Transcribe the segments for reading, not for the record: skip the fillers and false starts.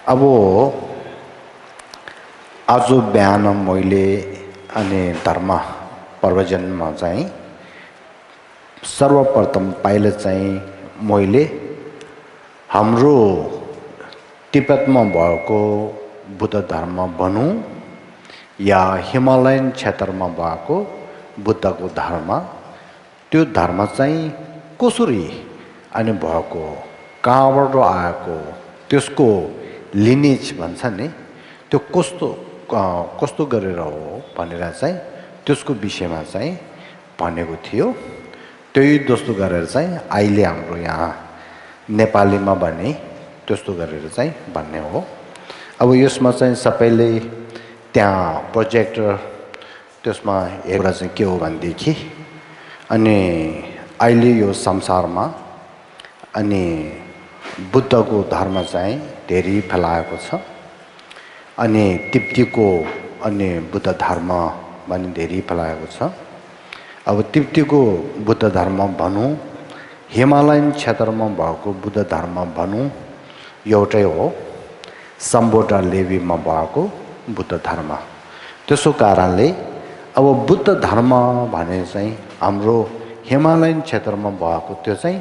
अब आज बिहान मैले अनि धर्म प्रवचनमा चाहिँ सर्वप्रथम पहिले चाहिँ मैले हाम्रो तिब्बतमा भएको बुद्ध धर्म भनौँ या हिमालयन क्षेत्रमा भएको बुद्धको धर्म त्यो धर्म चाहिँ कसरी अनि भएको कहाँबाट आएको त्यसको लिनेज भन्छ नि त्यो कस्तो गरेर हो भनेर चाहिँ त्यसको विषयमा चाहिँ भनेको थियो। त्यही जस्तो गरेर चाहिँ अहिले हाम्रो यहाँ नेपालीमा भने त्यस्तो गरेर चाहिँ भन्ने हो। अब यसमा चाहिँ सबैले त्यहाँ प्रोजेक्टर त्यसमा एउटा चाहिँ के हो भनेदेखि अनि अहिले यो संसारमा अनि बुद्धको धर्म चाहिँ धेरै फैलाएको छ अनि तिब्बतीको अनि बुद्ध धर्म पनि धेरै फैलाएको छ। अब तिब्बतीको बुद्ध धर्म भनौँ हिमालयन क्षेत्रमा भएको बुद्ध धर्म भनौँ एउटै हो, सम्बोटा लेबीमा भएको बुद्ध धर्म। त्यसो कारणले अब बुद्ध धर्म भने चाहिँ हाम्रो हिमालयन क्षेत्रमा भएको त्यो चाहिँ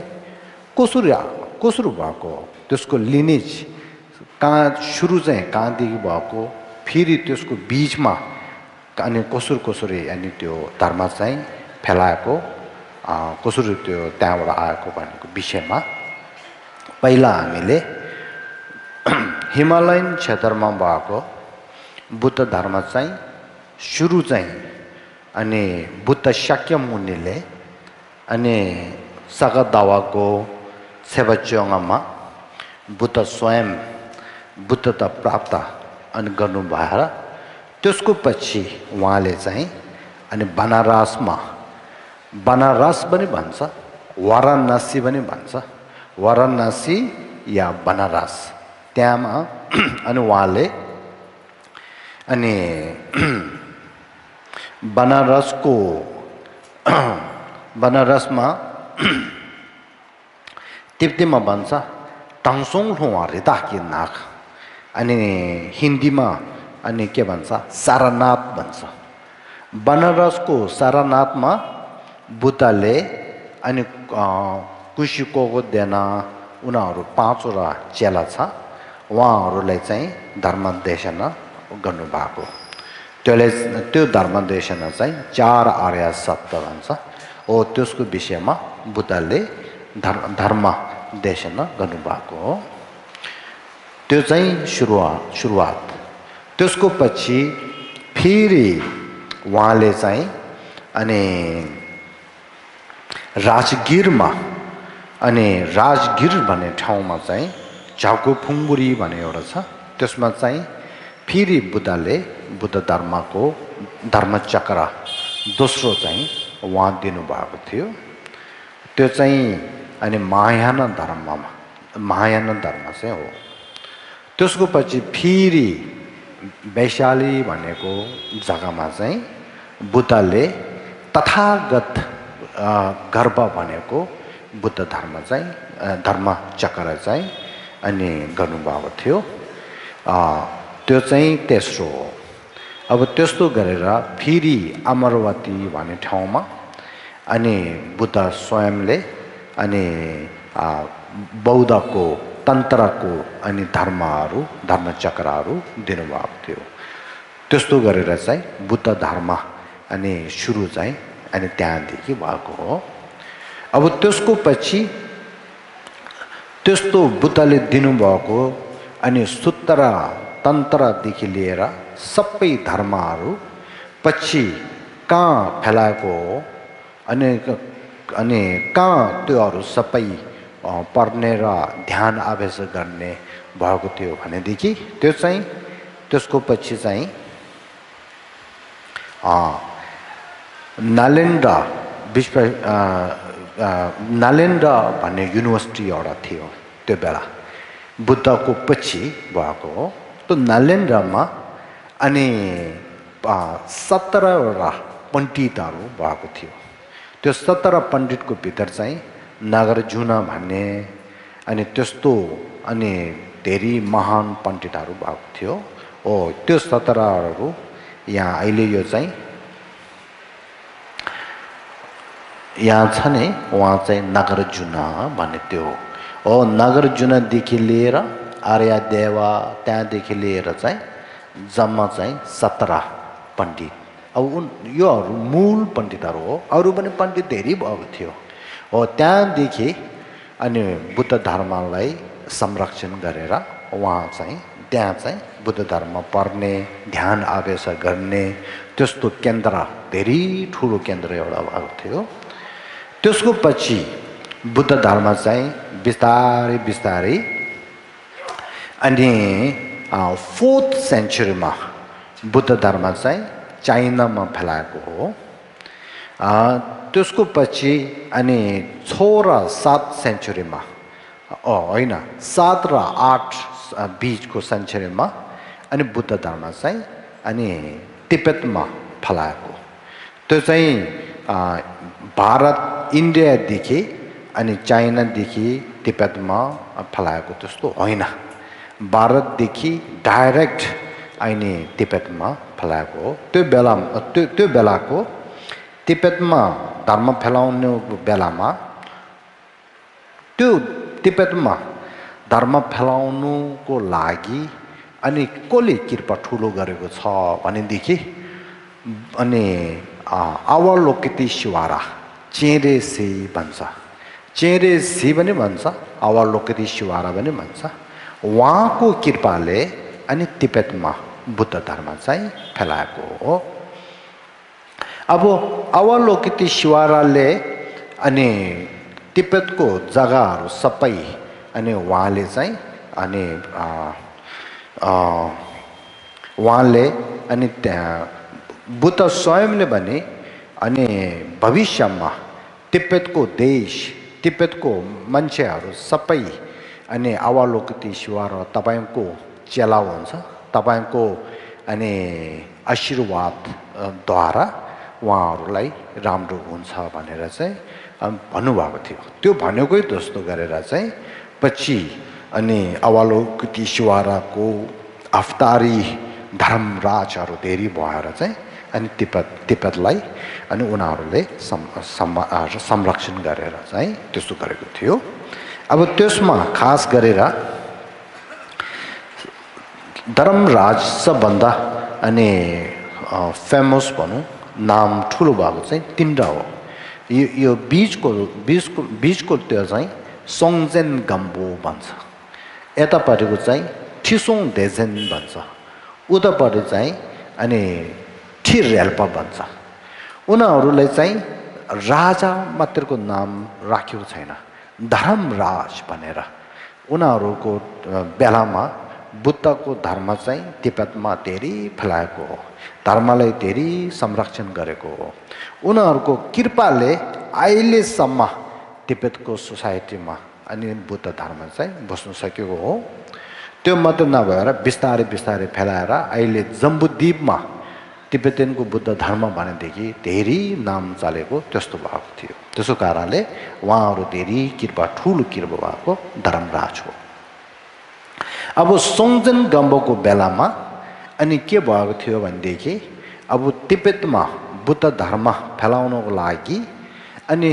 कसरी भएको त्यसको लिनेज कहाँ सुरु चाहिँ कहाँदेखि भएको फेरि त्यसको बीचमा अनि कसरी अनि त्यो धर्म चाहिँ फैलाएको कसरी त्यो त्यहाँबाट आएको भनेको विषयमा पहिला हामीले हिमालयन क्षेत्रमा भएको बुद्ध धर्म चाहिँ सुरु चाहिँ अनि बुद्ध शाक्य मुनिले अनि सगदावाको सेवाच्योङमा बुद्ध स्वयं बुद्धता प्राप्त अनि गर्नु भएर त्यसको पछि उहाँले चाहिँ अनि बनारस पनि भन्छ, वाराणसी पनि भन्छ, वाराणसी या बनारस त्यहाँमा अनि उहाँले अनि बनारसमा तिब्बतीमा भन्छ टाङसोङ ठुवा रिताकी नाक अनि हिन्दीमा अनि के भन्छ सारनाथ भन्छ। बनारसको सारनाथमा बुद्धले अनि कुशिकोको देना उनीहरू 5 वटा चेला छ उहाँहरूलाई चाहिँ धर्मदेशना गर्नुभएको। त्यो धर्मदेशना चाहिँ 4 आर्य सत्य भन्छ हो। त्यसको विषयमा बुद्धले धर्म देशना गर्नुभएको हो। त्यो चाहिँ सुरुवात। त्यसको पछि फेरि उहाँले चाहिँ अनि राजगिरमा अनि राजगिर भन्ने ठाउँमा चाहिँ झाउको फुङबुरी भन्ने एउटा छ त्यसमा चाहिँ फेरि बुद्धले बुद्ध धर्मको धर्मचक्र दोस्रो चाहिँ उहाँ दिनुभएको थियो। त्यो चाहिँ अनि महायान धर्म चाहिँ हो। त्यसको पछि फेरि वैशाली भनेको जग्गामा चाहिँ बुद्धले तथागत गर्भ भनेको बुद्ध धर्म चाहिँ धर्मचक्र चाहिँ अनि गर्नुभएको थियो। त्यो चाहिँ तेस्रो हो। अब त्यस्तो गरेर फेरि अमरवती भन्ने ठाउँमा अनि बुद्ध स्वयंले अनि बौद्धको तन्त्रको अनि धर्मचक्रहरू दिनुभएको थियो। त्यस्तो गरेर चाहिँ बुद्ध धर्म अनि सुरु चाहिँ अनि त्यहाँदेखि भएको हो। अब त्यसको पछि त्यस्तो बुद्धले दिनुभएको अनि सूत्र तन्त्रदेखि लिएर सबै धर्महरू पछि कहाँ फैलाएको हो अनि कहाँ त्योहरू सबै पढ्ने र ध्यान अभ्यास गर्ने भएको थियो भनेदेखि त्यो चाहिँ त्यसको पछि चाहिँ नालेन्डा भन्ने युनिभर्सिटी एउटा थियो त्यो बेला बुद्धको पछि भएको हो। त्यो नालेन्डामा अनि 17 वटा पण्डितहरू भएको थियो। त्यो 17 पण्डितको भित्र चाहिँ नागार्जुन भन्ने अनि त्यस्तो अनि धेरै महान पण्डितहरू भएको थियो हो त्यो सतराहरू यहाँ अहिले यो चाहिँ यहाँ छ नि उहाँ चाहिँ नागार्जुन भन्ने त्यो हो नागार्जुनदेखि लिएर आर्यदेवा त्यहाँदेखि लिएर चाहिँ जम्मा चाहिँ 17 पण्डित अब योहरू मूल पण्डितहरू हो अरू पनि पण्डित धेरै भएको थियो हो त्यहाँदेखि अनि बुद्ध धर्मलाई संरक्षण गरेर उहाँ चाहिँ त्यहाँ चाहिँ बुद्ध धर्म पढ्ने ध्यान अभ्यास गर्ने त्यस्तो केन्द्र धेरै ठुलो केन्द्र एउटा भएको थियो त्यसको पछि बुद्ध धर्म चाहिँ बिस्तारै बिस्तारै अनि 4th सेन्चुरीमा बुद्ध धर्म चाहिँ चाइनामा फैलाएको हो त्यसको पछि अनि 6 र 7 सेन्चुरीमा होइन 7 र 8 बीचको सेन्चुरीमा अनि बुद्ध धर्म चाहिँ अनि तिब्बतमा फैलाएको त्यो चाहिँ भारत इन्डियादेखि अनि चाइनादेखि तिब्बतमा फैलाएको त्यस्तो होइन भारतदेखि डाइरेक्ट अनि तिब्बतमा फैलाएको हो त्यो बेलाको तिब्बतमा धर्म फैलाउने बेलामा त्यो तिब्बतमा धर्म फैलाउनुको लागि अनि कसले कृपा ठुलो गरेको छ भनेदेखि अनि अवलोकितेश्वरा चेरेसी भन्छ चेरेसी पनि भन्छ अवलोकितेश्वरा पनि भन्छ उहाँको कृपाले अनि तिब्बतमा बुद्ध धर्म चाहिँ फैलाएको हो अब अवलोकितेश्वरले अनि तिब्बतको जग्गाहरू सबै अनि उहाँले चाहिँ अनि उहाँले अनि त्यहाँ बुद्ध स्वयंले भने अनि भविष्यमा तिब्बतको देश तिब्बतको मान्छेहरू सबै अनि अवलोकितेश्वर तपाईको चेला हुन्छ तपाईको अनि आशीर्वादद्वारा उहाँहरूलाई राम्रो हुन्छ भनेर चाहिँ भन्नुभएको थियो त्यो भनेकै जस्तो गरेर चाहिँ पछि अनि अवलोकितेश्वरको अवतारी धर्मराजहरू धेरै भएर चाहिँ अनि तिब्बतलाई अनि उनीहरूले संरक्षण गरेर चाहिँ त्यस्तो गरेको थियो अब त्यसमा खास गरेर धर्मराज सबभन्दा अनि फेमस भनौँ नाम ठुलो भएको चाहिँ तिनवटा हो यो बीचको त्यो चाहिँ सोङजेन गम्बो भन्छ यतापट्टिको चाहिँ ठिसोङ देजेन भन्छ उतापट्टि चाहिँ अनि ठिरेल्पा भन्छ उनीहरूलाई चाहिँ राजा मात्रको नाम राखेको छैन धर्मराज भनेर उनीहरूको बेलामा बुद्धको धर्म चाहिँ तिब्बतमा धेरै फैलाएको हो धर्मलाई धेरै संरक्षण गरेको हो उनीहरूको कृपाले अहिलेसम्म तिब्बतको सोसाइटीमा अनि बुद्ध धर्म चाहिँ बस्न सकेको हो त्यो मात्र नभएर बिस्तारै बिस्तारै फैलाएर अहिले जम्बुद्वीपमा तिब्बतीयनको बुद्ध धर्म भनेदेखि धेरै नाम चलेको त्यस्तो भएको थियो त्यसो कारणले उहाँहरू धेरै कृपा ठुलो कृपा भएको धर्मराज हो अब सोङजेन गम्बोको बेलामा अनि के भएको थियो भनेदेखि अब तिब्बतमा बुद्ध धर्म फैलाउनको लागि अनि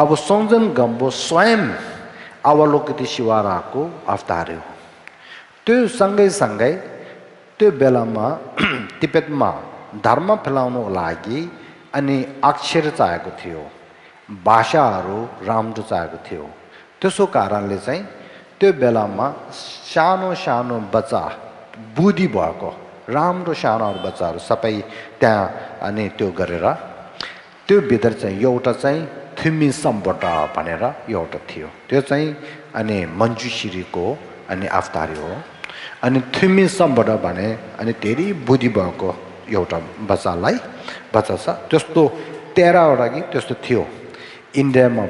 अब सोङजेन गम्बो स्वयं अवलोकितेश्वरको अवतार हो त्यो सँगै त्यो बेलामा तिब्बतमा धर्म फैलाउनको लागि अनि अक्षर चाहिएको थियो भाषाहरू राम्रो चाहिएको थियो त्यसो कारणले चाहिँ त्यो बेलामा सानो सानो बच्चा बुद्धि भएको राम्रो सानोहरू बच्चाहरू सबै त्यहाँ अनि त्यो गरेर त्यो भित्र चाहिँ एउटा चाहिँ थिमी सम्बटा भनेर एउटा थियो त्यो चाहिँ अनि मञ्जुश्रीको अनि अवतारी हो अनि थिमी सम्बटा भने अनि धेरै बुद्धि भएको एउटा बच्चा छ त्यस्तो 13वटा कि त्यस्तो थियो इन्डियामा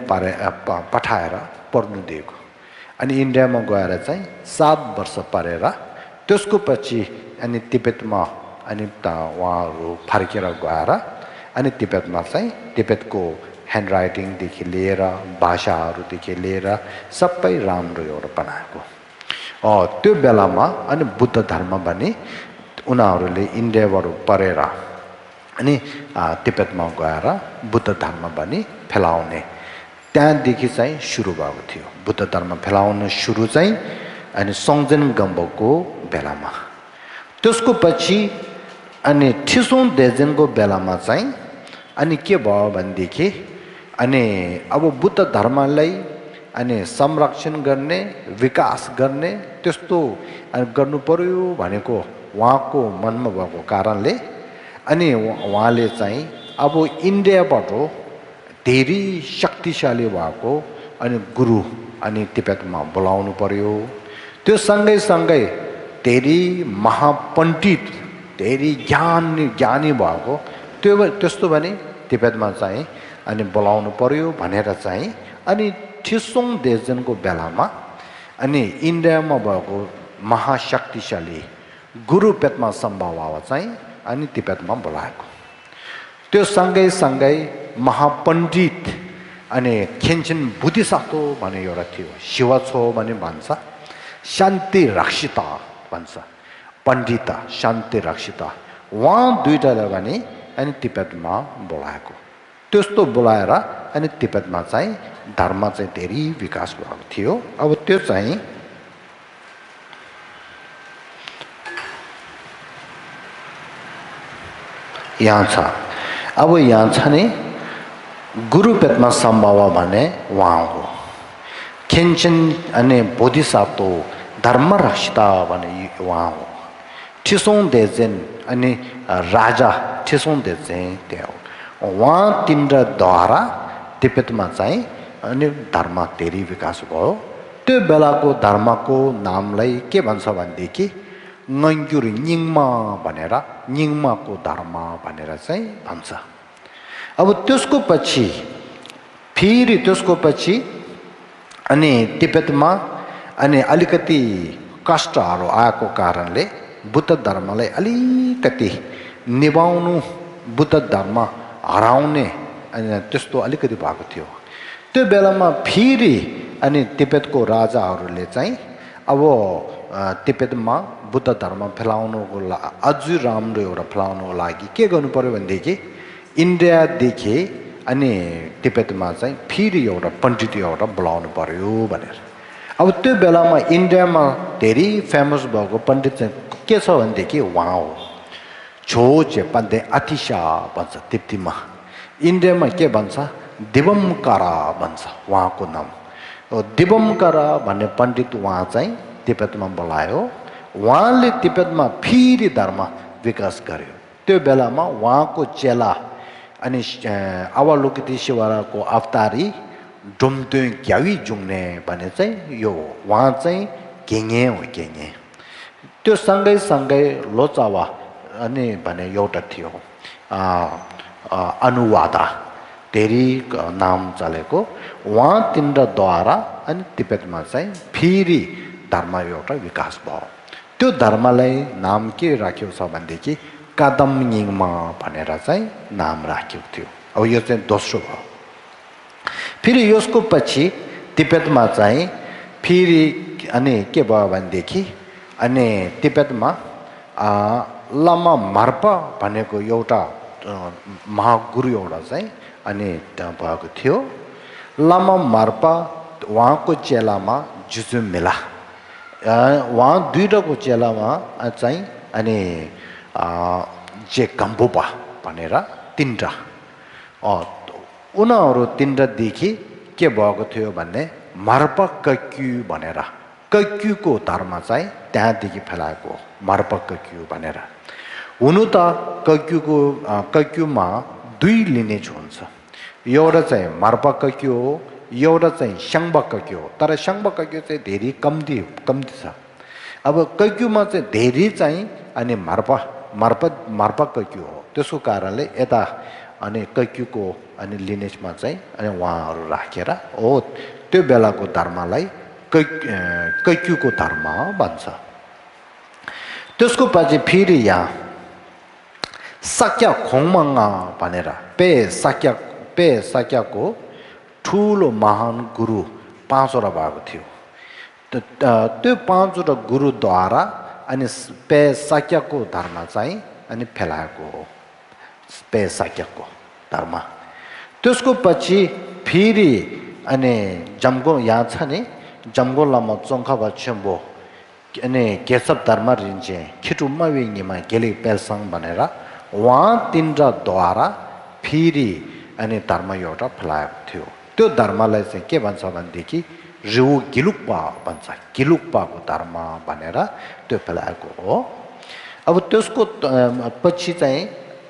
पठाएर पढ्नु दिएको अनि इन्डियामा गएर चाहिँ 7 वर्ष पढेर त्यसको पछि अनि तिब्बतमा अनि उहाँहरू फर्केर गएर अनि तिब्बतमा चाहिँ तिब्बतको ह्यान्डराइटिङदेखि लिएर भाषाहरूदेखि लिएर सबै राम्रो एउटा बनाएको त्यो बेलामा अनि बुद्ध धर्म भने उनीहरूले इन्डियाबाट परेर अनि तिब्बतमा गएर बुद्ध धर्म पनि फैलाउने त्यहाँदेखि चाहिँ सुरु भएको थियो बुद्ध धर्म फैलाउन सुरु चाहिँ अनि सङ्गजेन गम्बोको बेलामा त्यसको पछि अनि ठिसोङ देजेनको बेलामा चाहिँ अनि के भयो भनेदेखि अनि अब बुद्ध धर्मलाई अनि संरक्षण गर्ने विकास गर्ने त्यस्तो गर्नु पर्यो भनेको उहाँको मनमा भएको कारणले अनि उहाँले चाहिँ अब इन्डियाबाट धेरै शक्तिशाली भएको अनि गुरु अनि तिब्बतमा बोलाउनु पर्यो त्यो सँगै धेरै महापण्डित धेरै ज्ञानी भएको त्यस्तो भने तिब्बतमा चाहिँ अनि बोलाउनु पर्यो भनेर चाहिँ अनि ठिसोङ देजनको बेलामा अनि इन्डियामा भएको महाशक्तिशाली गुरु पेटमा सम्भव चाहिँ अनि तिब्बतमा बोलाएको त्यो सँगै महापण्डित अनि खेन्चेन बुद्धिसातो भन्ने एउटा थियो शिवछो भन्ने भन्छ शान्ति रक्षिता भन्छ पण्डिता शान्ति रक्षिता उहाँ दुईटालाई भने अनि तिब्बतमा बोलाएको त्यस्तो बोलाएर अनि तिब्बतमा चाहिँ धर्म चाहिँ धेरै विकास भएको थियो अब त्यो चाहिँ यहाँ छ अब यहाँ छ नि गुरु पेटमा सम्भव भने उहाँ हो खेन्चेन अनि बोधिसत्व धर्म रक्षिता भने उहाँ हो ठिसोङ देजेन अनि राजा ठिसोङ देजेन त्यो उहाँ तिनद्वारा तिब्बतमा चाहिँ अनि धर्म धेरै विकास भयो त्यो बेलाको धर्मको नामलाई के भन्छ भनेदेखि ngayur nyingma भनेर nyingमाको धर्म भनेर चाहिँ भन्छ अब त्यसको पछि अनि तिब्बतमा अनि अलिकति कष्टहरू आएको कारणले बुद्ध धर्मलाई अलिकति निभाउनु बुद्ध धर्म हराउने अनि त्यस्तो अलिकति भएको थियो त्यो बेलामा फेरि अनि तिब्बतको राजाहरूले चाहिँ अब तिब्बतमा बुद्ध धर्म फैलाउनको लागि अझै राम्रो एउटा फैलाउनको लागि के गर्नु पर्यो भनेदेखि इन्डियादेखि अनि तिब्बतमा चाहिँ फेरि एउटा पण्डित एउटा बोलाउनु पर्यो भनेर अब त्यो बेलामा इन्डियामा धेरै फेमस भएको पण्डित चाहिँ के छ भनेदेखि उहाँ हो छोचे पन्ते अतिशा भन्छ तिब्बतीमा इन्डियामा के भन्छ दिवमकरा भन्छ उहाँको नाम दिवमकरा भन्ने पण्डित उहाँ चाहिँ तिब्बतमा बोलायो उहाँले तिब्बतमा फेरि धर्म विकास गर्यो त्यो बेलामा उहाँको चेला अनि अवलोकितेश्वरको अवतारी डोम्तुङ ग्यावी जुङ्ने भने चाहिँ यो उहाँ चाहिँ गेङे हो गेङे त्यो सँगै लोचावा अनि भने एउटा थियो अनुवादा धेरै नाम चलेको उहाँ तिनद्वारा अनि तिब्बतमा चाहिँ फेरि धर्म एउटा विकास भयो त्यो धर्मलाई नाम के राख्यो छ भनेदेखि कादम यिङमा भनेर चाहिँ नाम राखेको थियो अब यो चाहिँ दोस्रो भयो फेरि यसको पछि तिब्बतमा चाहिँ फेरि अनि के भयो भनेदेखि अनि तिब्बतमा लामा मार्पा भनेको एउटा महागुरु एउटा चाहिँ अनि भएको थियो लामा मार्पा उहाँको चेलामा जुजुमेला उहाँ दुईटाको चेलामा चाहिँ अनि जे गम्बोपा भनेर तिनवटा उनीहरू तिनवटादेखि के भएको थियो भने मार्पा कक्यु भनेर कक्युको धर्म चाहिँ त्यहाँदेखि फैलाएको मार्पा कक्यु भनेर हुनु त कक्युमा दुई लिनेज हुन्छ एउटा चाहिँ मार्पा कक्यु हो एउटा चाहिँ स्याङ्बा कक्यु हो तर स्याङ्बा कक्यु चाहिँ धेरै कम्ती छ अब कक्युमा चाहिँ धेरै चाहिँ अनि मार्पा कक्यु हो त्यसको कारणले यता अनि कक्युको अनि लिनेजमा चाहिँ अनि उहाँहरू राखेर हो त्यो बेलाको धर्मलाई कक्युको धर्म भन्छ त्यसको पछि फेरि यहाँ साक्या खोङमाङ्गा भनेर पे साक्याको ठुलो महान गुरु 5 वटा भएको थियो त्यो 5 वटा गुरुद्वारा अनि पे साक्याको धर्म चाहिँ अनि फैलाएको हो पे साक्याको धर्म त्यसको पछि फेरि अनि जमगो यहाँ छ नि जमगो लामा चोङखा बच्छम्बो अनि केशव धर्म रिन्चे खिटुमा विङिमा गेली पेलसङ भनेर उहाँ तिनवटाद्वारा फेरि अनि धर्म एउटा फैलाएको थियो त्यो धर्मलाई चाहिँ के भन्छ भनेदेखि रिउ गिलुक्पा भन्छ गिलुक्पाको धर्म भनेर त्यो फैलाएको हो अब त्यसको पछि चाहिँ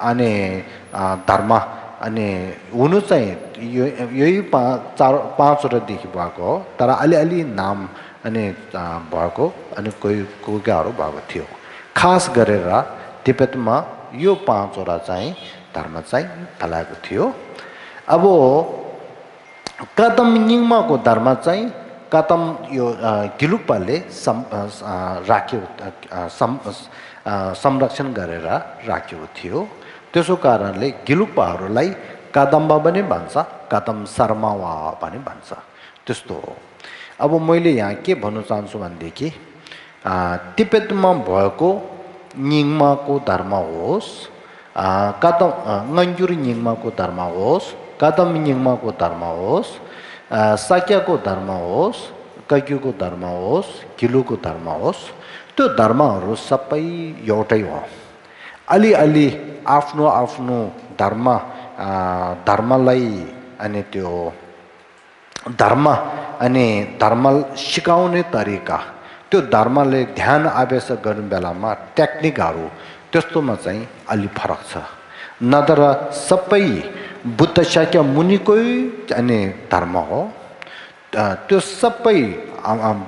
अनि धर्म अनि हुनु चाहिँ यही 5वटादेखि भएको हो तर अलिअलि नाम अनि भएको अनि कोही कोहीहरू भएको थियो खास गरेर तिब्बतमा यो 5 वटा चाहिँ धर्म चाहिँ फैलाएको थियो अब कदम निङमाको धर्म चाहिँ कदम यो गिलुक्पाले राख्यो संरक्षण गरेर राखेको थियो त्यसो कारणले गिलुक्पाहरूलाई कदम्बा पनि भन्छ कदम शर्मावा पनि भन्छ त्यस्तो हो अब मैले यहाँ के भन्न चाहन्छु भनेदेखि तिब्बतमा भएको निङमाको धर्म होस् कदम nganyuri निङमाको धर्म होस् कदम निङमाको धर्म होस् साक्याको धर्म होस् कग्युको धर्म होस् गिलुको धर्म होस् त्यो धर्महरू सबै एउटै हो अलि आफ्नो आफ्नो धर्मलाई अनि त्यो धर्म अनि धर्म सिकाउने तरिका त्यो धर्मले ध्यान आवेश गर्ने बेलामा टेक्निकहरू त्यस्तोमा चाहिँ अलि फरक छ नत्र सबै बुद्ध शाक्य मुनिकै अनि धर्म हो त्यो सबै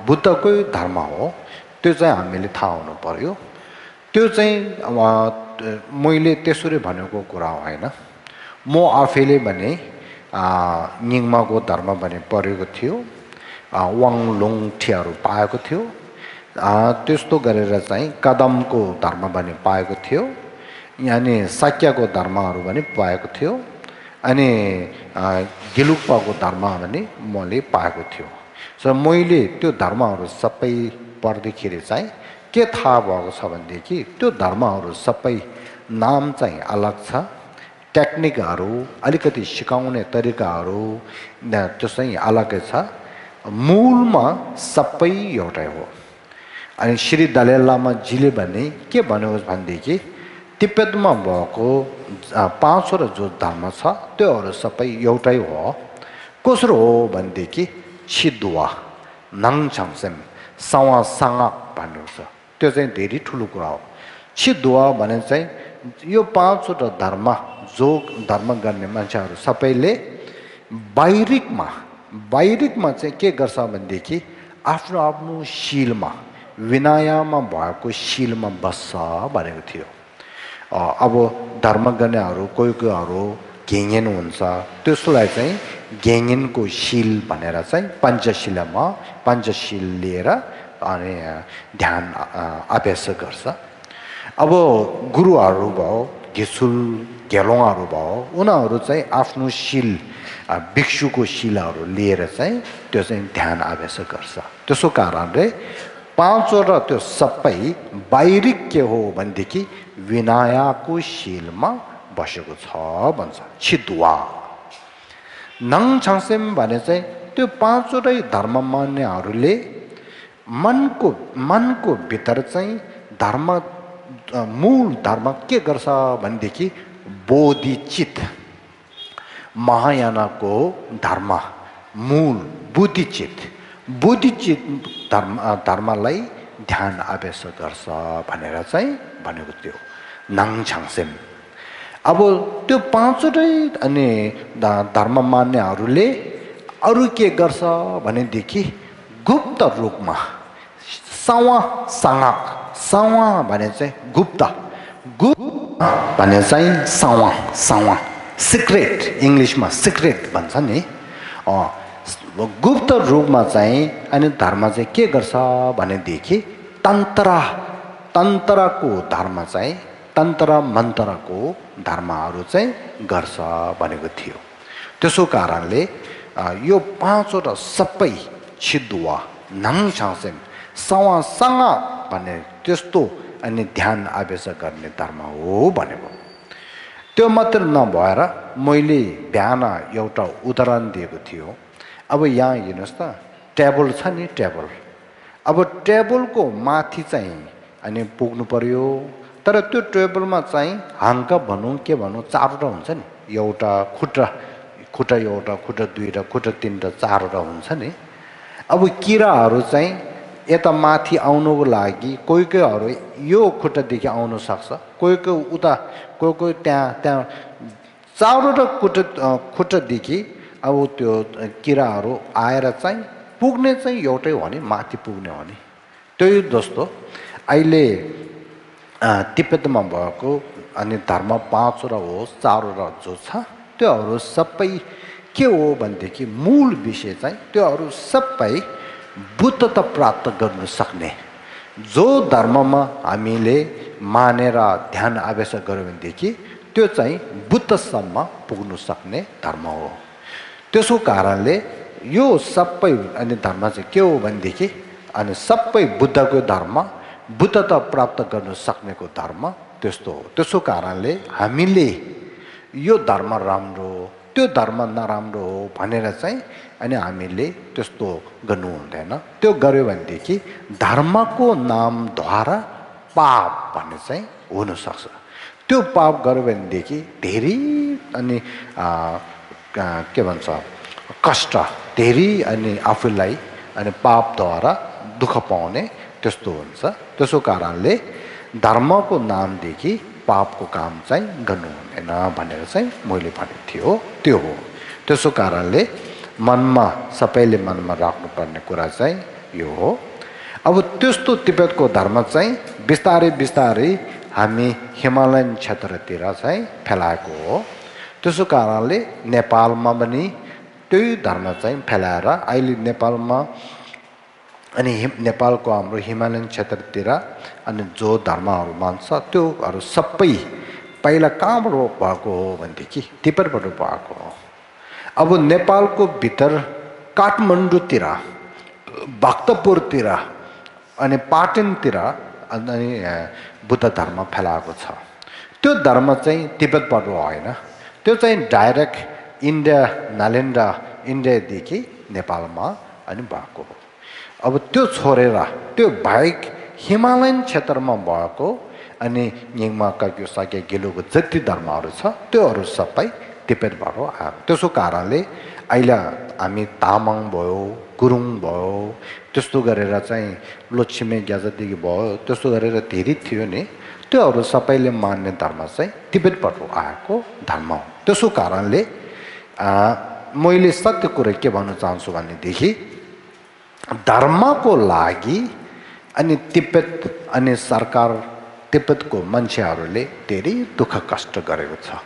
बुद्धकै धर्म हो त्यो चाहिँ हामीले थाहा हुनु पर्यो त्यो चाहिँ मैले त्यसरी भनेको कुरा होइन म आफैले भने निङमाको धर्म भने पढेको थियो वाङलुङ ठियाहरू पाएको थियो त्यस्तो गरेर चाहिँ कदमको धर्म पनि पाएको थियो अनि साक्याको धर्महरू पनि पाएको थियो अनि गिलुक्पाको धर्म पनि मैले पाएको थियो सो मैले त्यो धर्महरू सबै पढ्दाखेरि चाहिँ के थाहा भएको छ भनेदेखि त्यो धर्महरू सबै नाम चाहिँ अलग छ टेक्निकहरू अलिकति सिकाउने तरिकाहरू त्यो चाहिँ अलगै छ मूलमा सबै एउटै हो अनि श्री दलाई लामाजीले भने के भन्यो भनेदेखि तिब्बतमा भएको 5 वटा जो धर्म छ त्योहरू सबै एउटै हो कसरी हो भनेदेखि छिदुवा नङछाङसेम सवा साङक भन्नु छ त्यो चाहिँ धेरै ठुलो कुरा हो छिदुवा भने चाहिँ यो 5 वटा धर्म जो धर्म गर्ने मान्छेहरू सबैले बाहिरिकमा चाहिँ के गर्छ भनेदेखि आफ्नो आफ्नो शीलमा विनयमा भएको शीलमा बस्छ भनेको थियो अब धर्म गर्नेहरू कोहीहरू गेङेन हुन्छ त्यसलाई चाहिँ गेङेनको शील भनेर चाहिँ पञ्चशील लिएर अनि ध्यान अभ्यास गर्छ अब गुरुहरू भयो घेसुल घेलोङहरू भयो उनीहरू चाहिँ आफ्नो शील भिक्षुको शीलहरू लिएर चाहिँ त्यो चाहिँ ध्यान अभ्यास गर्छ त्यसो कारणले 5 वटा त्यो सबै बाहिरिक के हो भनेदेखि विनयको शीलमा बसेको छ भन्छ छिदुवा नङछाङसेम भने चाहिँ त्यो 5 वटै धर्म मान्नेहरूले मनको भित्र चाहिँ धर्म मूल धर्म के गर्छ भनेदेखि बोधिचित महायानको धर्म मूल बुद्धिचित धर्मलाई ध्यान अभ्यास गर्छ भनेर चाहिँ भनेको थियो नङछाङसेम अब त्यो 5 वटै अनि धर्म मान्नेहरूले अरू के गर्छ भनेदेखि गुप्त रूपमा सवा भने चाहिँ गुप्त भने चाहिँ सवा सिक्रेट इङ्ग्लिसमा सिक्रेट भन्छ नि गुप्त रूपमा चाहिँ अनि धर्म चाहिँ के गर्छ भनेदेखि तन्त्रको धर्म चाहिँ तन्त्र मन्त्रको धर्महरू चाहिँ गर्छ भनेको थियो त्यसो कारणले यो पाँचवटा सबै छिद्वा नाङछाङसेम सवासँग भन्ने त्यस्तो अनि ध्यान आवेश गर्ने धर्म हो भनेको त्यो मात्र नभएर मैले बिहान एउटा उदाहरण दिएको थियो अब यहाँ हेर्नुहोस् त टेबल छ नि टेबल अब टेबलको माथि चाहिँ अनि पुग्नु पर्यो तर त्यो टेबलमा चाहिँ हाङ्का भनौँ के भनौँ चारवटा हुन्छ नि एउटा खुट्टा एउटा खुट्टा दुईवटा खुट्टा तिनवटा चारवटा हुन्छ नि अब किराहरू चाहिँ यता माथि आउनुको लागि कोही कोहीहरू यो खुट्टादेखि आउन सक्छ कोही कोही उता कोही कोही त्यहाँ चारवटा खुट्टादेखि अब त्यो किराहरू आएर चाहिँ पुग्ने चाहिँ एउटै हो नि माथि पुग्ने हो नि त्यही जस्तो अहिले तिब्बतमा भएको अनि धर्म पाँचवटा होस् चारवटा जो छ त्योहरू सबै के हो भनेदेखि मूल विषय चाहिँ त्योहरू सबै बुद्धता प्राप्त गर्न सक्ने जो धर्ममा हामीले मानेर ध्यान आवेश गर्यो भनेदेखि त्यो चाहिँ बुद्धसम्म पुग्न सक्ने धर्म हो त्यसो कारणले यो सबै अनि धर्म चाहिँ के हो भनेदेखि अनि सबै बुद्धको धर्म बुद्धता प्राप्त गर्न सक्नेको धर्म त्यस्तो हो त्यसो कारणले हामीले यो धर्म राम्रो त्यो धर्म नराम्रो हो भनेर चाहिँ अनि हामीले त्यस्तो गर्नु हुँदैन त्यो गर्यो भनेदेखि धर्मको नामद्वारा पाप भन्ने चाहिँ हुनसक्छ त्यो पाप गर्यो भनेदेखि धेरै अनि के भन्छ कष्ट धेरै अनि आफूलाई अनि पापद्वारा दुःख पाउने त्यस्तो हुन्छ त्यसो कारणले धर्मको नामदेखि पापको काम चाहिँ गर्नु हुँदैन भनेर चाहिँ मैले भनेको थियो त्यो हो त्यसो कारणले मनमा सबैले मनमा राख्नुपर्ने कुरा चाहिँ यो हो अब त्यस्तो तिब्बतको धर्म चाहिँ बिस्तारै बिस्तारै हामी हिमालयन क्षेत्रतिर चाहिँ फैलाएको हो त्यसो कारणले नेपालमा पनि त्यही धर्म चाहिँ फैलाएर अहिले नेपालमा अनि नेपालको हाम्रो हिमालयन क्षेत्रतिर अनि जो धर्महरू मान्छ त्योहरू सबै पहिला कहाँबाट भएको हो भनेदेखि तिब्बतबाट भएको हो अब नेपालको भित्र काठमाडौँतिर भक्तपुरतिर अनि पाटनतिर अनि बुद्ध धर्म फैलाएको छ त्यो धर्म चाहिँ तिब्बतबाट होइन त्यो चाहिँ डाइरेक्ट इन्डिया नालन्दा इन्डियादेखि नेपालमा अनि भएको हो अब त्यो छोडेर त्यो बाहेक हिमालयन क्षेत्रमा भएको अनि यिङमा काग्यो साके गेलुको जति धर्महरू छ त्योहरू सबै तिब्बतबाट आएको त्यसो कारणले अहिले हामी तामाङ भयो गुरुङ भयो त्यस्तो गरेर चाहिँ लोछिमे ग्याजादेखि भयो त्यस्तो गरेर धेरै थियो नि त्योहरू सबैले मान्ने धर्म चाहिँ तिब्बतबाट आएको धर्म हो त्यसो कारणले मैले सत्य कुरा के भन्न चाहन्छु भनेदेखि धर्मको लागि अनि तिब्बत अनि सरकार तिब्बतको मान्छेहरूले धेरै दुःख कष्ट गरेको छ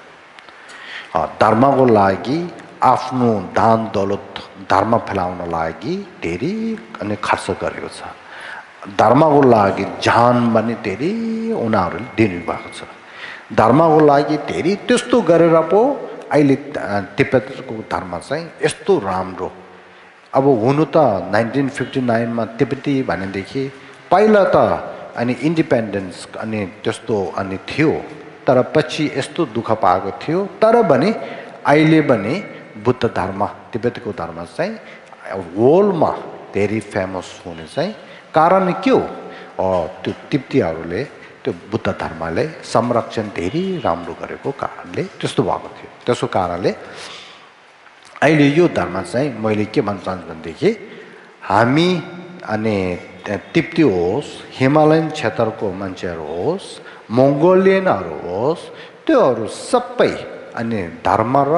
धर्मको लागि आफ्नो दान दौलत धर्म फैलाउन लागि धेरै अनि खर्च गरेको छ धर्मको लागि जान पनि धेरै उनीहरूले दिनुभएको छ धर्मको लागि धेरै त्यस्तो गरेर पो अहिले तिब्बतको धर्म चाहिँ यस्तो राम्रो अब हुनु त 1959 मा तिब्बती भनेदेखि पहिला त अनि इन्डिपेन्डेन्स अनि त्यस्तो अनि थियो तर पछि यस्तो दुःख पाएको थियो तर पनि अहिले पनि बुद्ध धर्म तिब्बतको धर्म चाहिँ वर्ल्डमा धेरै फेमस हुने चाहिँ कारण के हो त्यो तिब्बतीहरूले त्यो बुद्ध धर्मले संरक्षण धेरै राम्रो गरेको कारणले त्यस्तो भएको थियो त्यसो कारणले अहिले यो धर्म चाहिँ मैले के भन्न चाहन्छु भनेदेखि हामी अनि तिब्बती होस् हिमालयन क्षेत्रको मान्छेहरू होस् मङ्गोलियनहरू होस् त्योहरू सबै अनि धर्म र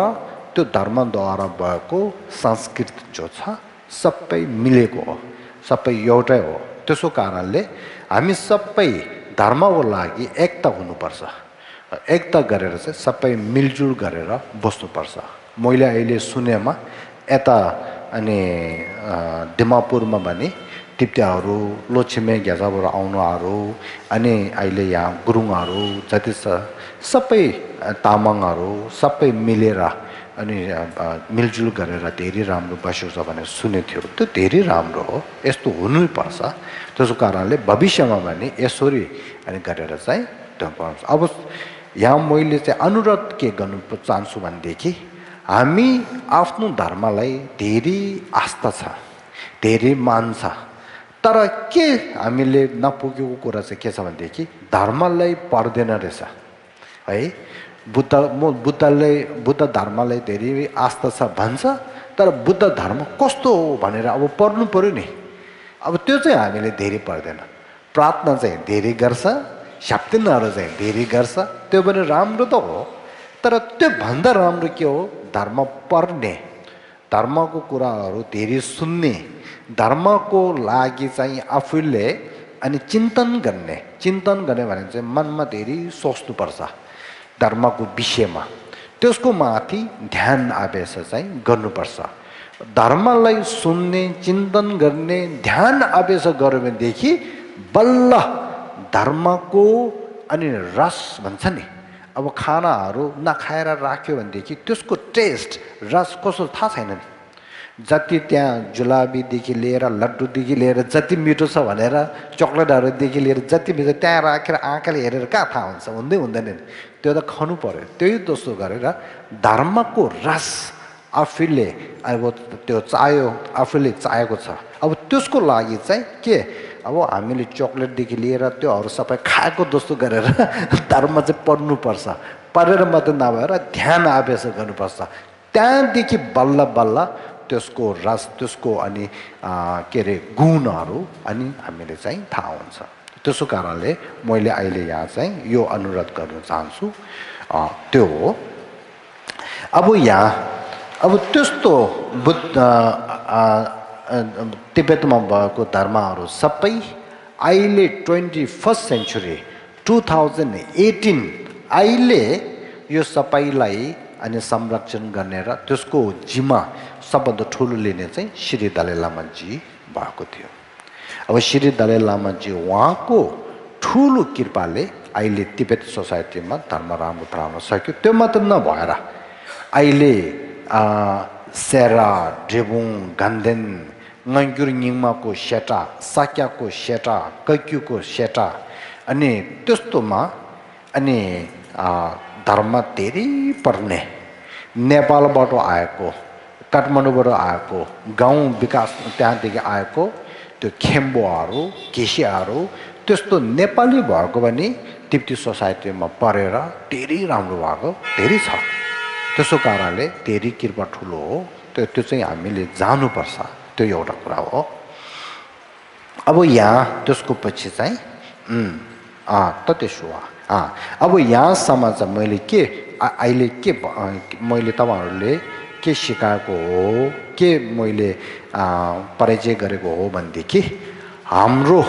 त्यो धर्मद्वारा भएको संस्कृति जो छ सबै मिलेको हो सबै एउटै हो त्यसो कारणले हामी सबै धर्मको लागि एकता हुनुपर्छ एकता गरेर चाहिँ सबै मिलजुल गरेर बस्नुपर्छ मैले अहिले सुनेमा यता अनि दिमापुरमा पनि तिब्बतीहरू लोछिमे ग्याजाबाट आउनुहरू अनि अहिले यहाँ गुरुङहरू जति छ सबै तामाङहरू सबै मिलेर अनि मिलजुल गरेर धेरै राम्रो बसेको छ भनेर सुनेको थियो त्यो धेरै राम्रो हो यस्तो हुनुपर्छ त्यसको कारणले भविष्यमा पनि यसरी अनि गरेर चाहिँ त्यो पाउँछ अब यहाँ मैले चाहिँ अनुरोध के गर्नु चाहन्छु भनेदेखि हामी आफ्नो धर्मलाई धेरै आस्था छ धेरै मान्छ तर के हामीले नपुगेको कुरा चाहिँ के छ भनेदेखि धर्मलाई पर्दैन रहेछ है बुद्ध धर्मलाई धेरै आस्था छ भन्छ तर बुद्ध धर्म कस्तो हो भनेर अब पढ्नु पर्यो नि अब त्यो चाहिँ हामीले धेरै पर्दैन प्रार्थना चाहिँ धेरै गर्छ सप्ताहहरू चाहिँ धेरै गर्छ त्यो पनि राम्रो त हो तर त्यो भन्दा राम्रो के हो धर्म पढ्ने धर्मको कुराहरू धेरै सुन्ने धर्मको लागि चाहिँ आफूले अनि चिन्तन गर्ने भने चाहिँ मनमा धेरै सोच्नुपर्छ धर्मको विषयमा त्यसको माथि ध्यान आवेश चाहिँ गर्नुपर्छ धर्मलाई सुन्ने चिन्तन गर्ने ध्यान आवेश गर्यो भनेदेखि बल्ल धर्मको अनि रस भन्छ नि अब खानाहरू नखाएर राख्यो भनेदेखि त्यसको टेस्ट रस कस्तो थाहा छैन नि जति त्यहाँ जुलाबीदेखि लिएर लड्डुदेखि लिएर जति मिठो छ भनेर चक्लेटहरूदेखि लिएर जति मिठो त्यहाँ राखेर आँखाले हेरेर कहाँ थाहा हुन्छ हुँदैन नि त्यो त खानु पर्यो त्यही जस्तो गरेर धर्मको रस आफूले अब त्यो आफूले चाहेको छ अब त्यसको लागि चाहिँ के अब हामीले चक्लेटदेखि लिएर त्योहरू सबै खाएको जस्तो गरेर धर्म चाहिँ पढ्नुपर्छ पढेर मात्रै नभएर ध्यान आवेश गर्नुपर्छ त्यहाँदेखि बल्ल बल्ल त्यसको रस त्यसको अनि के अरे गुणहरू अनि हामीले चाहिँ थाहा हुन्छ त्यसो कारणले मैले अहिले यहाँ चाहिँ यो अनुरोध गर्न चाहन्छु त्यो हो अब यहाँ अब त्यस्तो तिब्बतमा भएको धर्महरू सबै अहिले 21st सेन्चुरी 2018 अहिले यो सबैलाई अनि संरक्षण गर्ने र त्यसको जिम्मा सबभन्दा ठुलो लिने चाहिँ श्री दलाई लामाजी भएको थियो अब श्री दलाई लामाजी उहाँको ठुलो कृपाले अहिले तिब्बत सोसाइटीमा धर्म राम्रो पढाउन सक्यो त्यो मात्र नभएर अहिले सेरा डेबुङ गान्धेन nganggur nyingmako sheta sakyako sheta kakyuko sheta अनि त्यस्तोमा अनि धर्म धेरै पर्ने नेपालबाट आएको काठमाडौँबाट आएको गाउँ विकास त्यहाँदेखि आएको त्यो खेम्बोहरू केसियाहरू त्यस्तो नेपाली भएको पनि तिब्बती सोसाइटीमा परेर धेरै राम्रो भएको धेरै छ त्यसो कारणले धेरै कृपा ठुलो हो त्यो चाहिँ हामीले जानुपर्छ त्यो एउटा कुरा हो अब यहाँ त्यसको पछि चाहिँ त त्यसो अब यहाँसम्म चाहिँ मैले के अहिले के मैले तपाईँहरूले के सिकाएको हो के मैले परिचय गरेको हो भनेदेखि हाम्रो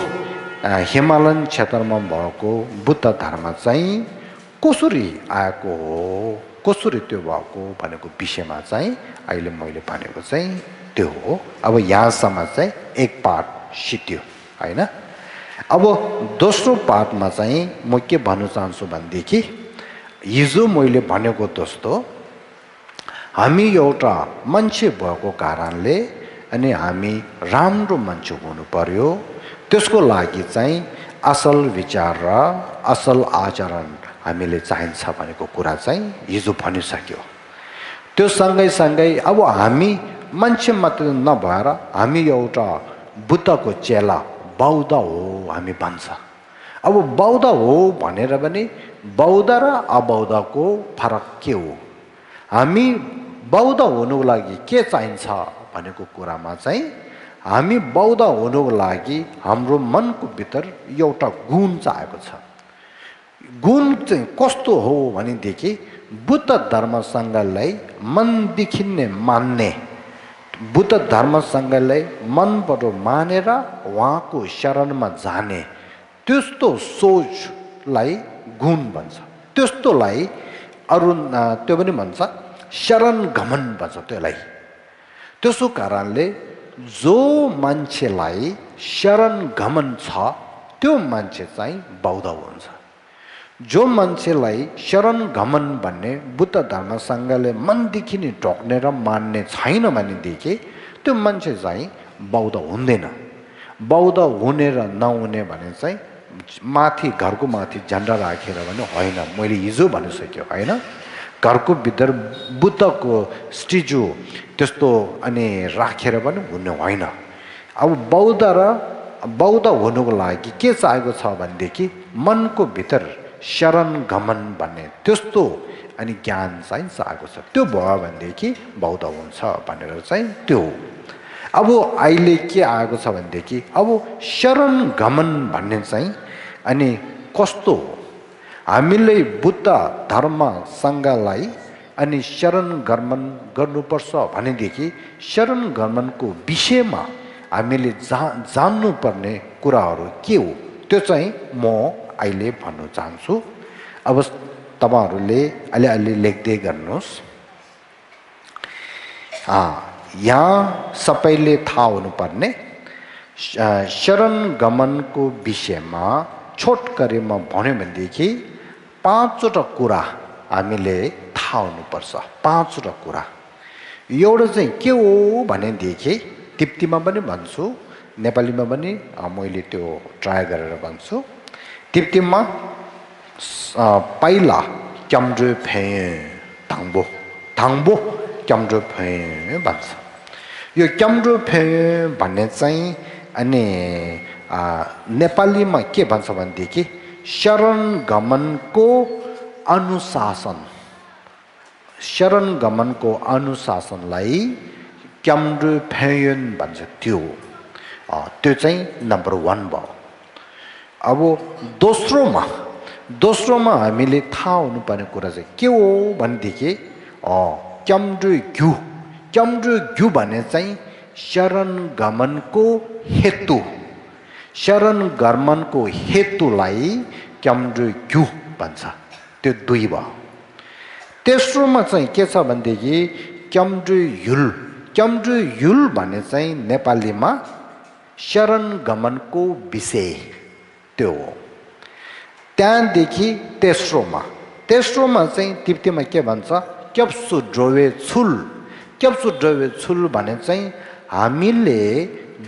हिमालयन क्षेत्रमा भएको बुद्ध धर्म चाहिँ कसरी आएको हो कसरी त्यो भएको भनेको विषयमा चाहिँ अहिले मैले भनेको चाहिँ त्यो हो अब यहाँसम्म चाहिँ एक पाठ सिद्धियो हैन अब दोस्रो पाठमा चाहिँ म के भन्न चाहन्छु भनेदेखि हिजो मैले भनेको जस्तो हामी एउटा मान्छे भएको कारणले अनि हामी राम्रो मान्छे हुनु पर्यो त्यसको लागि चाहिँ असल विचार र असल आचरण हामीले चाहिन्छ भनेको कुरा चाहिँ हिजो भनिसक्यो त्यो सँगै अब हामी मान्छे मात्र नभएर हामी एउटा बुद्धको चेला बौद्ध हो हामी भन्छ अब बौद्ध हो भनेर पनि बौद्ध र अबौद्धको फरक के हो हामी बौद्ध हुनुको लागि के चाहिन्छ भनेको कुरामा चाहिँ हामी बौद्ध हुनुको लागि हाम्रो मनको भित्र एउटा गुण चाहिएको छ गुण चाहिँ कस्तो हो भनेदेखि बुद्ध धर्मसँगलाई मनदेखि नै मान्ने बुद्ध धर्मसँगलाई मनबाट मानेर उहाँको शरणमा जाने त्यस्तो सोचलाई गुण भन्छ त्यस्तोलाई अरु त्यो पनि भन्छ शरण गमन भन्छ त्यसलाई त्यसो कारणले जो मान्छेलाई शरण गमन छ त्यो मान्छे चाहिँ बौद्ध हुन्छ जो मान्छेलाई शरण गमन भन्ने बुद्ध धर्म सङ्घले मनदेखि नै ढोक्ने र मान्ने छैन भनेदेखि त्यो मान्छे चाहिँ बौद्ध हुँदैन। बौद्ध हुने र नहुने भने चाहिँ माथि घरको माथि झन्डा राखेर भने होइन, मैले हिजो भनिसक्यो होइन, घरको भित्र बुद्धको स्ट्याचु त्यस्तो अनि राखेर पनि हुने होइन। अब बौद्ध हुनुको लागि के चाहिएको छ भनेदेखि मनको भित्र शरण गमन भन्ने त्यस्तो अनि ज्ञान चाहिँ चाहिएको छ। त्यो भयो भनेदेखि बौद्ध हुन्छ भनेर चाहिँ त्यो। अब अहिले के आएको छ भनेदेखि अब शरण गमन भन्ने चाहिँ अनि कस्तो हो, हामीले बुद्ध धर्म सङ्घलाई अनि शरण गमन गर्नुपर्छ भनेदेखि शरण गमनको विषयमा हामीले जान्नुपर्ने कुराहरू के हो त्यो चाहिँ म अहिले भन्न चाहन्छु। अब तपाईँहरूले अलि लेख्दै गर्नुहोस्। यहाँ सबैले थाहा हुनुपर्ने शरण गमनको विषयमा छोटकरीमा भन्यो भनेदेखि 5वटा कुरा हामीले थाहा हुनुपर्छ। 5वटा कुरा। एउटा चाहिँ के हो भनेदेखि तिप्तीमा पनि भन्छु, नेपालीमा पनि मैले त्यो ट्राई गरेर भन्छु। तिप्तीमा पहिला क्याम्ड्रे फे थाङ्बो थाङ्बो क्याम्ड्रे फे भन्छ। यो क्याम्ड्रे फे भन्ने चाहिँ अनि नेपालीमा के भन्छ भनेदेखि शरण गमनको अनुशासन, शरण गमनको अनुशासनलाई क्याम्ड्रे फेयन भन्छ। त्यो चाहिँ नम्बर 1 भयो। अब दोस्रोमा हामीले थाहा हुनुपर्ने कुरा चाहिँ के हो भनेदेखि क्याम्ड्रे घ्यू भने चाहिँ शरण गमनको हेतु, शरण गमनको हेतुलाई क्याम्ड्रे घ्यू भन्छ। त्यो 2 भयो। तेस्रोमा चाहिँ के छ भनेदेखि क्याम्ड्रे युल भन्ने चाहिँ नेपालीमा शरण गमनको विषय त्यो हो। त्यहाँदेखि तेस्रोमा चाहिँ तिप्तीमा के भन्छ क्याप्सु ड्रोवे छुल भने चाहिँ हामीले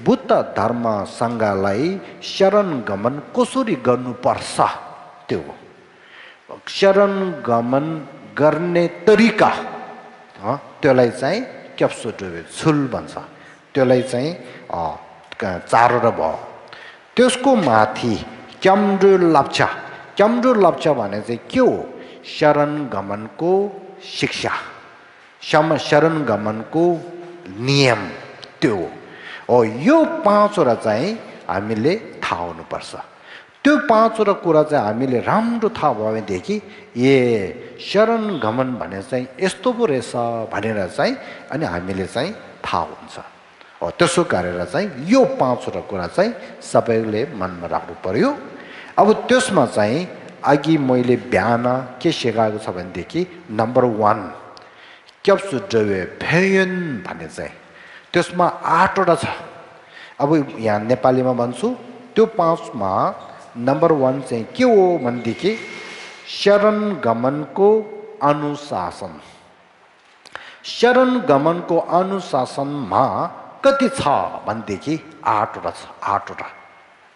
बुद्ध धर्म सङ्घलाई शरण गमन कसरी गर्नुपर्छ त्यो हो। शरण गमन गर्ने तरिका त्यसलाई चाहिँ क्याप्सु ड्रोवे छुल भन्छ। त्यसलाई चाहिँ 4वटा भयो। त्यसको माथि क्याम्ड्रे लाप्चा भने चाहिँ के हो, शरण गमनको शिक्षा, शरण गमनको नियम त्यो हो। यो 5वटा चाहिँ हामीले थाहा हुनुपर्छ। त्यो 5वटा कुरा चाहिँ हामीले राम्रो थाहा भयो भनेदेखि शरण गमन भने चाहिँ यस्तो पो रहेछ भनेर चाहिँ अनि हामीले चाहिँ थाहा हुन्छ। त्यसो गरेर चाहिँ यो 5वटा कुरा चाहिँ सबैले मनमा राख्नु पर्यो। अब त्यसमा चाहिँ अघि मैले बिहान के सिकाएको छ भनेदेखि नम्बर 1 क्याप्सु ड्रोवे फेयन भन्ने चाहिँ त्यसमा 8वटा छ। अब यहाँ नेपालीमा भन्छु। त्यो 5मा नम्बर 1 चाहिँ के हो भनेदेखि शरण गमनको अनुशासन। शरण गमनको अनुशासनमा कति छ भनेदेखि 8वटा छ। 8वटा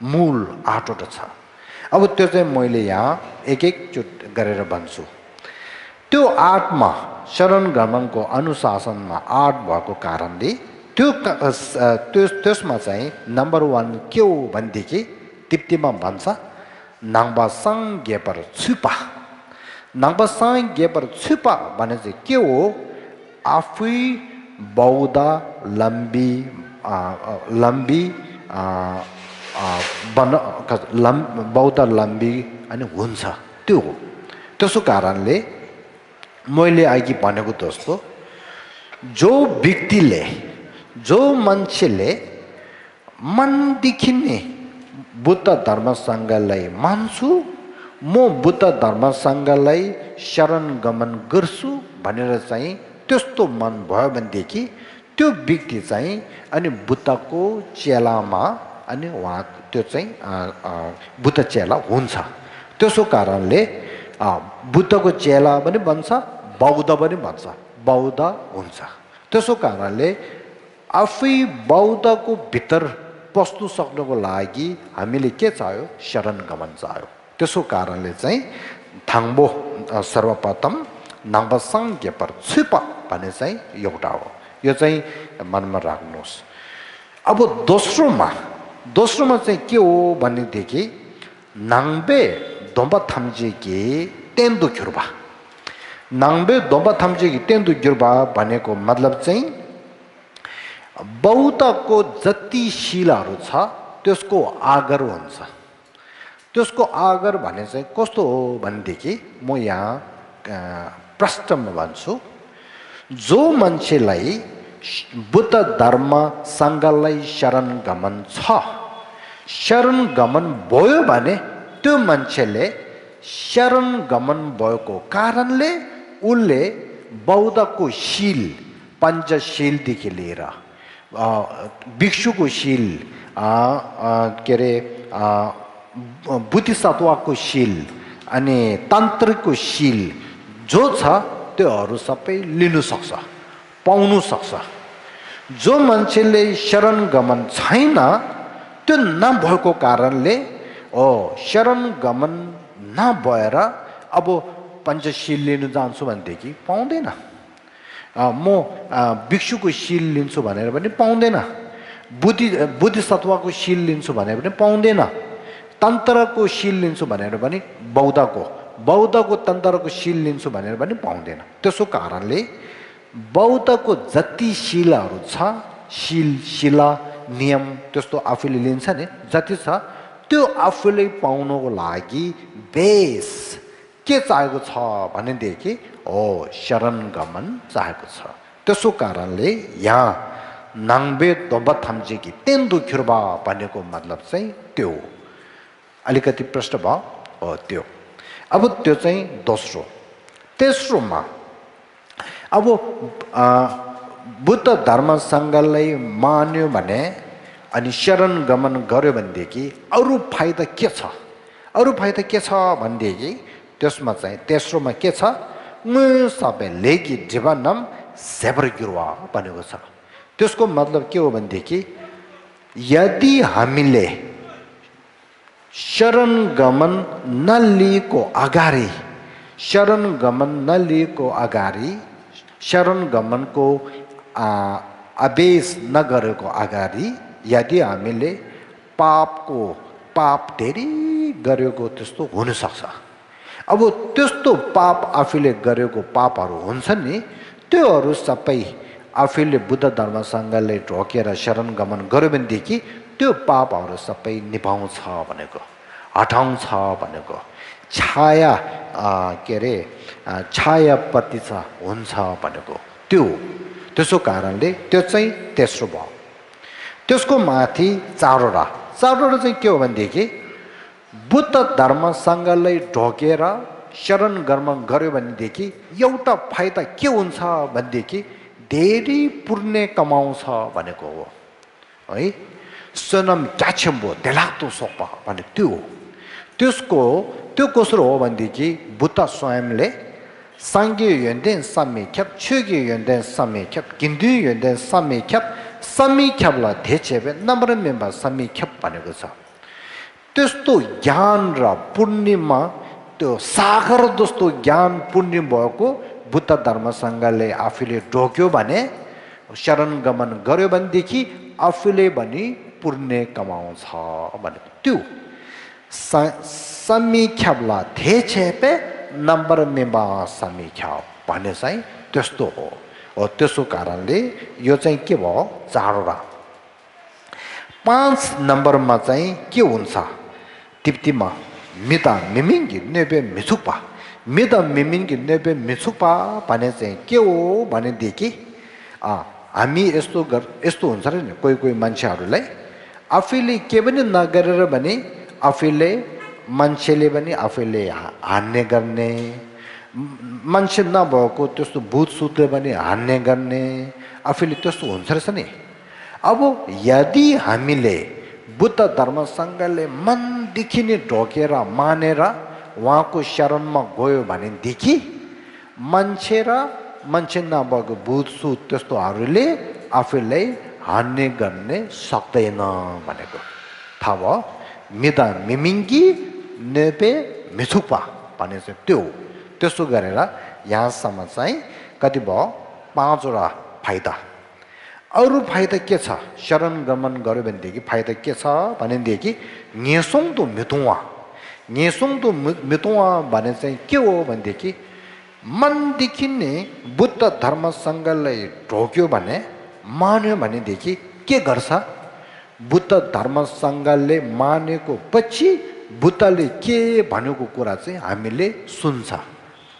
मूल 8वटा छ। अब त्यो चाहिँ मैले यहाँ एक गरेर भन्छु। त्यो 8मा शरण गमनको अनुशासनमा 8 भएको कारणले त्यसमा चाहिँ नम्बर 1 के हो भनेदेखि तिप्तीमा भन्छ नाङ्बा साङ गेपर छुपा। नाङ्बा साङ गेपर छुपा भने चाहिँ के हो, आफै बौद्ध लम्बी अनि हुन्छ त्यो हो। त्यसो कारणले मैले अघि भनेको जस्तो जो मान्छेले मनदेखि नै बुद्ध धर्म सङ्घलाई मान्छु, म बुद्ध धर्म सङ्घलाई शरण गमन गर्छु भनेर चाहिँ त्यस्तो मन भयो भनेदेखि त्यो व्यक्ति चाहिँ अनि बुद्धको चेलामा अनि उहाँ त्यो चाहिँ बुद्ध चेला हुन्छ। त्यसो कारणले बुद्धको चेला पनि भन्छ, बौद्ध पनि भन्छ, बौद्ध हुन्छ। त्यसो कारणले आफै बौद्धको भित्र पस्नु सक्नको लागि हामीले के चाहियो? शरण गमन चाहियो। त्यसो कारणले चाहिँ थाङ्बो सर्वप्रथम नाङ्बा साङ्गे पर छुप भन्ने चाहिँ एउटा हो। यो चाहिँ मनमा राख्नुहोस्। अब दोस्रोमा चाहिँ के हो भनेदेखि नाङ्बे दोम्बा थाम्जेकी तेन्दु गिर्बा। नाङ्बे दोम्बा थाम्जेकी तेन्दु गिर्बा भनेको मतलब चाहिँ बौद्धको जति शिलाहरू छ त्यसको आगर हुन्छ। त्यसको आगर भने चाहिँ कस्तो हो भनेदेखि म यहाँ प्रश्नमा भन्छु, जो मान्छेलाई बुद्ध धर्म सङ्घलाई शरण गमन छ, शरण गमन भयो भने त्यो मान्छेले शरण गमन भएको कारणले उसले बौद्धको शील, पञ्चशीलदेखि लिएर भिक्षुको शील, के अरे बुद्धिसत्वको शील अनि तान्त्रिकको शील जो छ त्योहरू सबै लिनु सक्छ, पाउनु सक्छ। जो मान्छेले शरण गमन छैन त्यो नभएको कारणले शरण गमन नभएर अब पञ्चशील लिनु जान्छु भनेदेखि पाउँदैन। म भिक्षुको शील लिन्छु भनेर पनि पाउँदैन, बुद्धिसत्वको शील लिन्छु भनेर पनि पाउँदैन, तन्त्रको शील लिन्छु भनेर पनि बौद्धको तन्त्रको शील लिन्छु भनेर पनि पाउँदैन। त्यसो कारणले बौद्धको जति शिलाहरू छ, शिला नियम त्यस्तो आफूले लिन्छ नि जति छ त्यो आफूले पाउनको लागि बेस के चाहिएको छ भनेदेखि शरण गमन चाहिएको छ। त्यसो कारणले यहाँ नाङ्बे दोम्बा थाम्जेकी तेन्दु गिर्बा भनेको मतलब चाहिँ त्यो अलिकति प्रश्न भयो त्यो। अब त्यो चाहिँ दोस्रो। तेस्रोमा अब बुद्ध धर्म सङ्घलाई मान्यो भने अनि शरण गमन गर्यो भनेदेखि अरू फाइदा के छ? अरू फाइदा के छ भनेदेखि त्यसमा चाहिँ तेस्रोमा के छ? सबैलेगी जीवनम सेबर गिर्वा भनेको छ। त्यसको मतलब के हो भनेदेखि यदि हामीले शरण गमन नलिएको अगाडि शरण गमनको आदेश नगरेको अगाडि यदि हामीले पाप धेरै गरेको त्यस्तो हुनसक्छ। अब त्यस्तो पाप आफूले गरेको पापहरू हुन्छ नि त्योहरू सबै आफूले बुद्ध धर्मसँगले ढोकेर शरण गमन गर्यो भनेदेखि त्यो पापहरू सबै निभाउँछ भनेको, हटाउँछ भनेको, छाया के अरे छाया प्रतिछ हुन्छ भनेको त्यो। त्यसो कारणले त्यो चाहिँ तेस्रो भयो। त्यसको माथि चारवटा चाहिँ के हो भनेदेखि बुद्ध धर्मसँगलाई ढोकेर शरण गमन गर्यो भनेदेखि एउटा फाइदा के हुन्छ भनेदेखि धेरै पुण्य कमाउँछ भनेको हो है। सोनम क्याछम्बो देलाक्तो सोपा भने त्यो हो। त्यो कसरो हो भनेदेखि बुद्ध स्वयंले साङ्गे योन्देन समीख्याप छुगे योन्देन समीख्याप किन्दु योन्देन समीख्याप समीख्यापलाई धेचेबे नम्बर मेम्बर समीख्याप भनेको छ। त्यस्तो ज्ञान र पुण्यमा त्यो सागर जस्तो ज्ञान पुण्य भएको बुद्ध धर्मसँगले आफूले ढोक्यो भने शरण गमन गर्यो भनेदेखि आफूले पनि पुण्य कमाउँछ भनेको त्यो। समीख्यापलाई धेचेबे नम्बर मेम्बर समीख्याप भन्ने चाहिँ त्यस्तो हो। त्यसो कारणले यो चाहिँ के भयो? चारवटा। 5 नम्बरमा चाहिँ के हुन्छ? तिप्तीमा मिता मिमिङ्गी नेबे मिछुक्पा। मिता मिमिङ्गी नेबे मिछुक्पा भने चाहिँ के हो भनेदेखि हामी यस्तो हुन्छ र नि कोही मान्छेहरूलाई आफैले के पनि नगरेर भने आफैले मान्छेले पनि आफैले हान्ने गर्ने, मान्छे नभएको त्यस्तो भूतसुतले पनि हान्ने गर्ने आफैले त्यस्तो हुन्छ रहेछ नि। अब यदि हामीले बुद्ध धर्मसँगले मनदेखि नै ढोकेर मानेर उहाँको शरणमा गयो भनेदेखि मान्छे र मान्छे नभएको भूतसुत त्यस्तोहरूले आफूलाई हान्ने गर्ने सक्दैन भनेको थाहा भयो मिदा मिमिङ्गी नेपे मिथुपा भने चाहिँ त्यो त्यसो गरेर यहाँसम्म चाहिँ कति भयो 5 वटा फाइदा अरू फाइदा के छ शरण गमन गर्यो भनेदेखि फाइदा के छ भनेदेखि न्येसोङ तो मितुवा भने चाहिँ के हो भनेदेखि मनदेखि नै बुद्ध धर्मसँगलाई ढोक्यो भने मान्यो भनेदेखि के गर्छ बुद्ध धर्मसँगले मानेको पछि बुद्धले के भनेको कुरा चाहिँ हामीले सुन्छ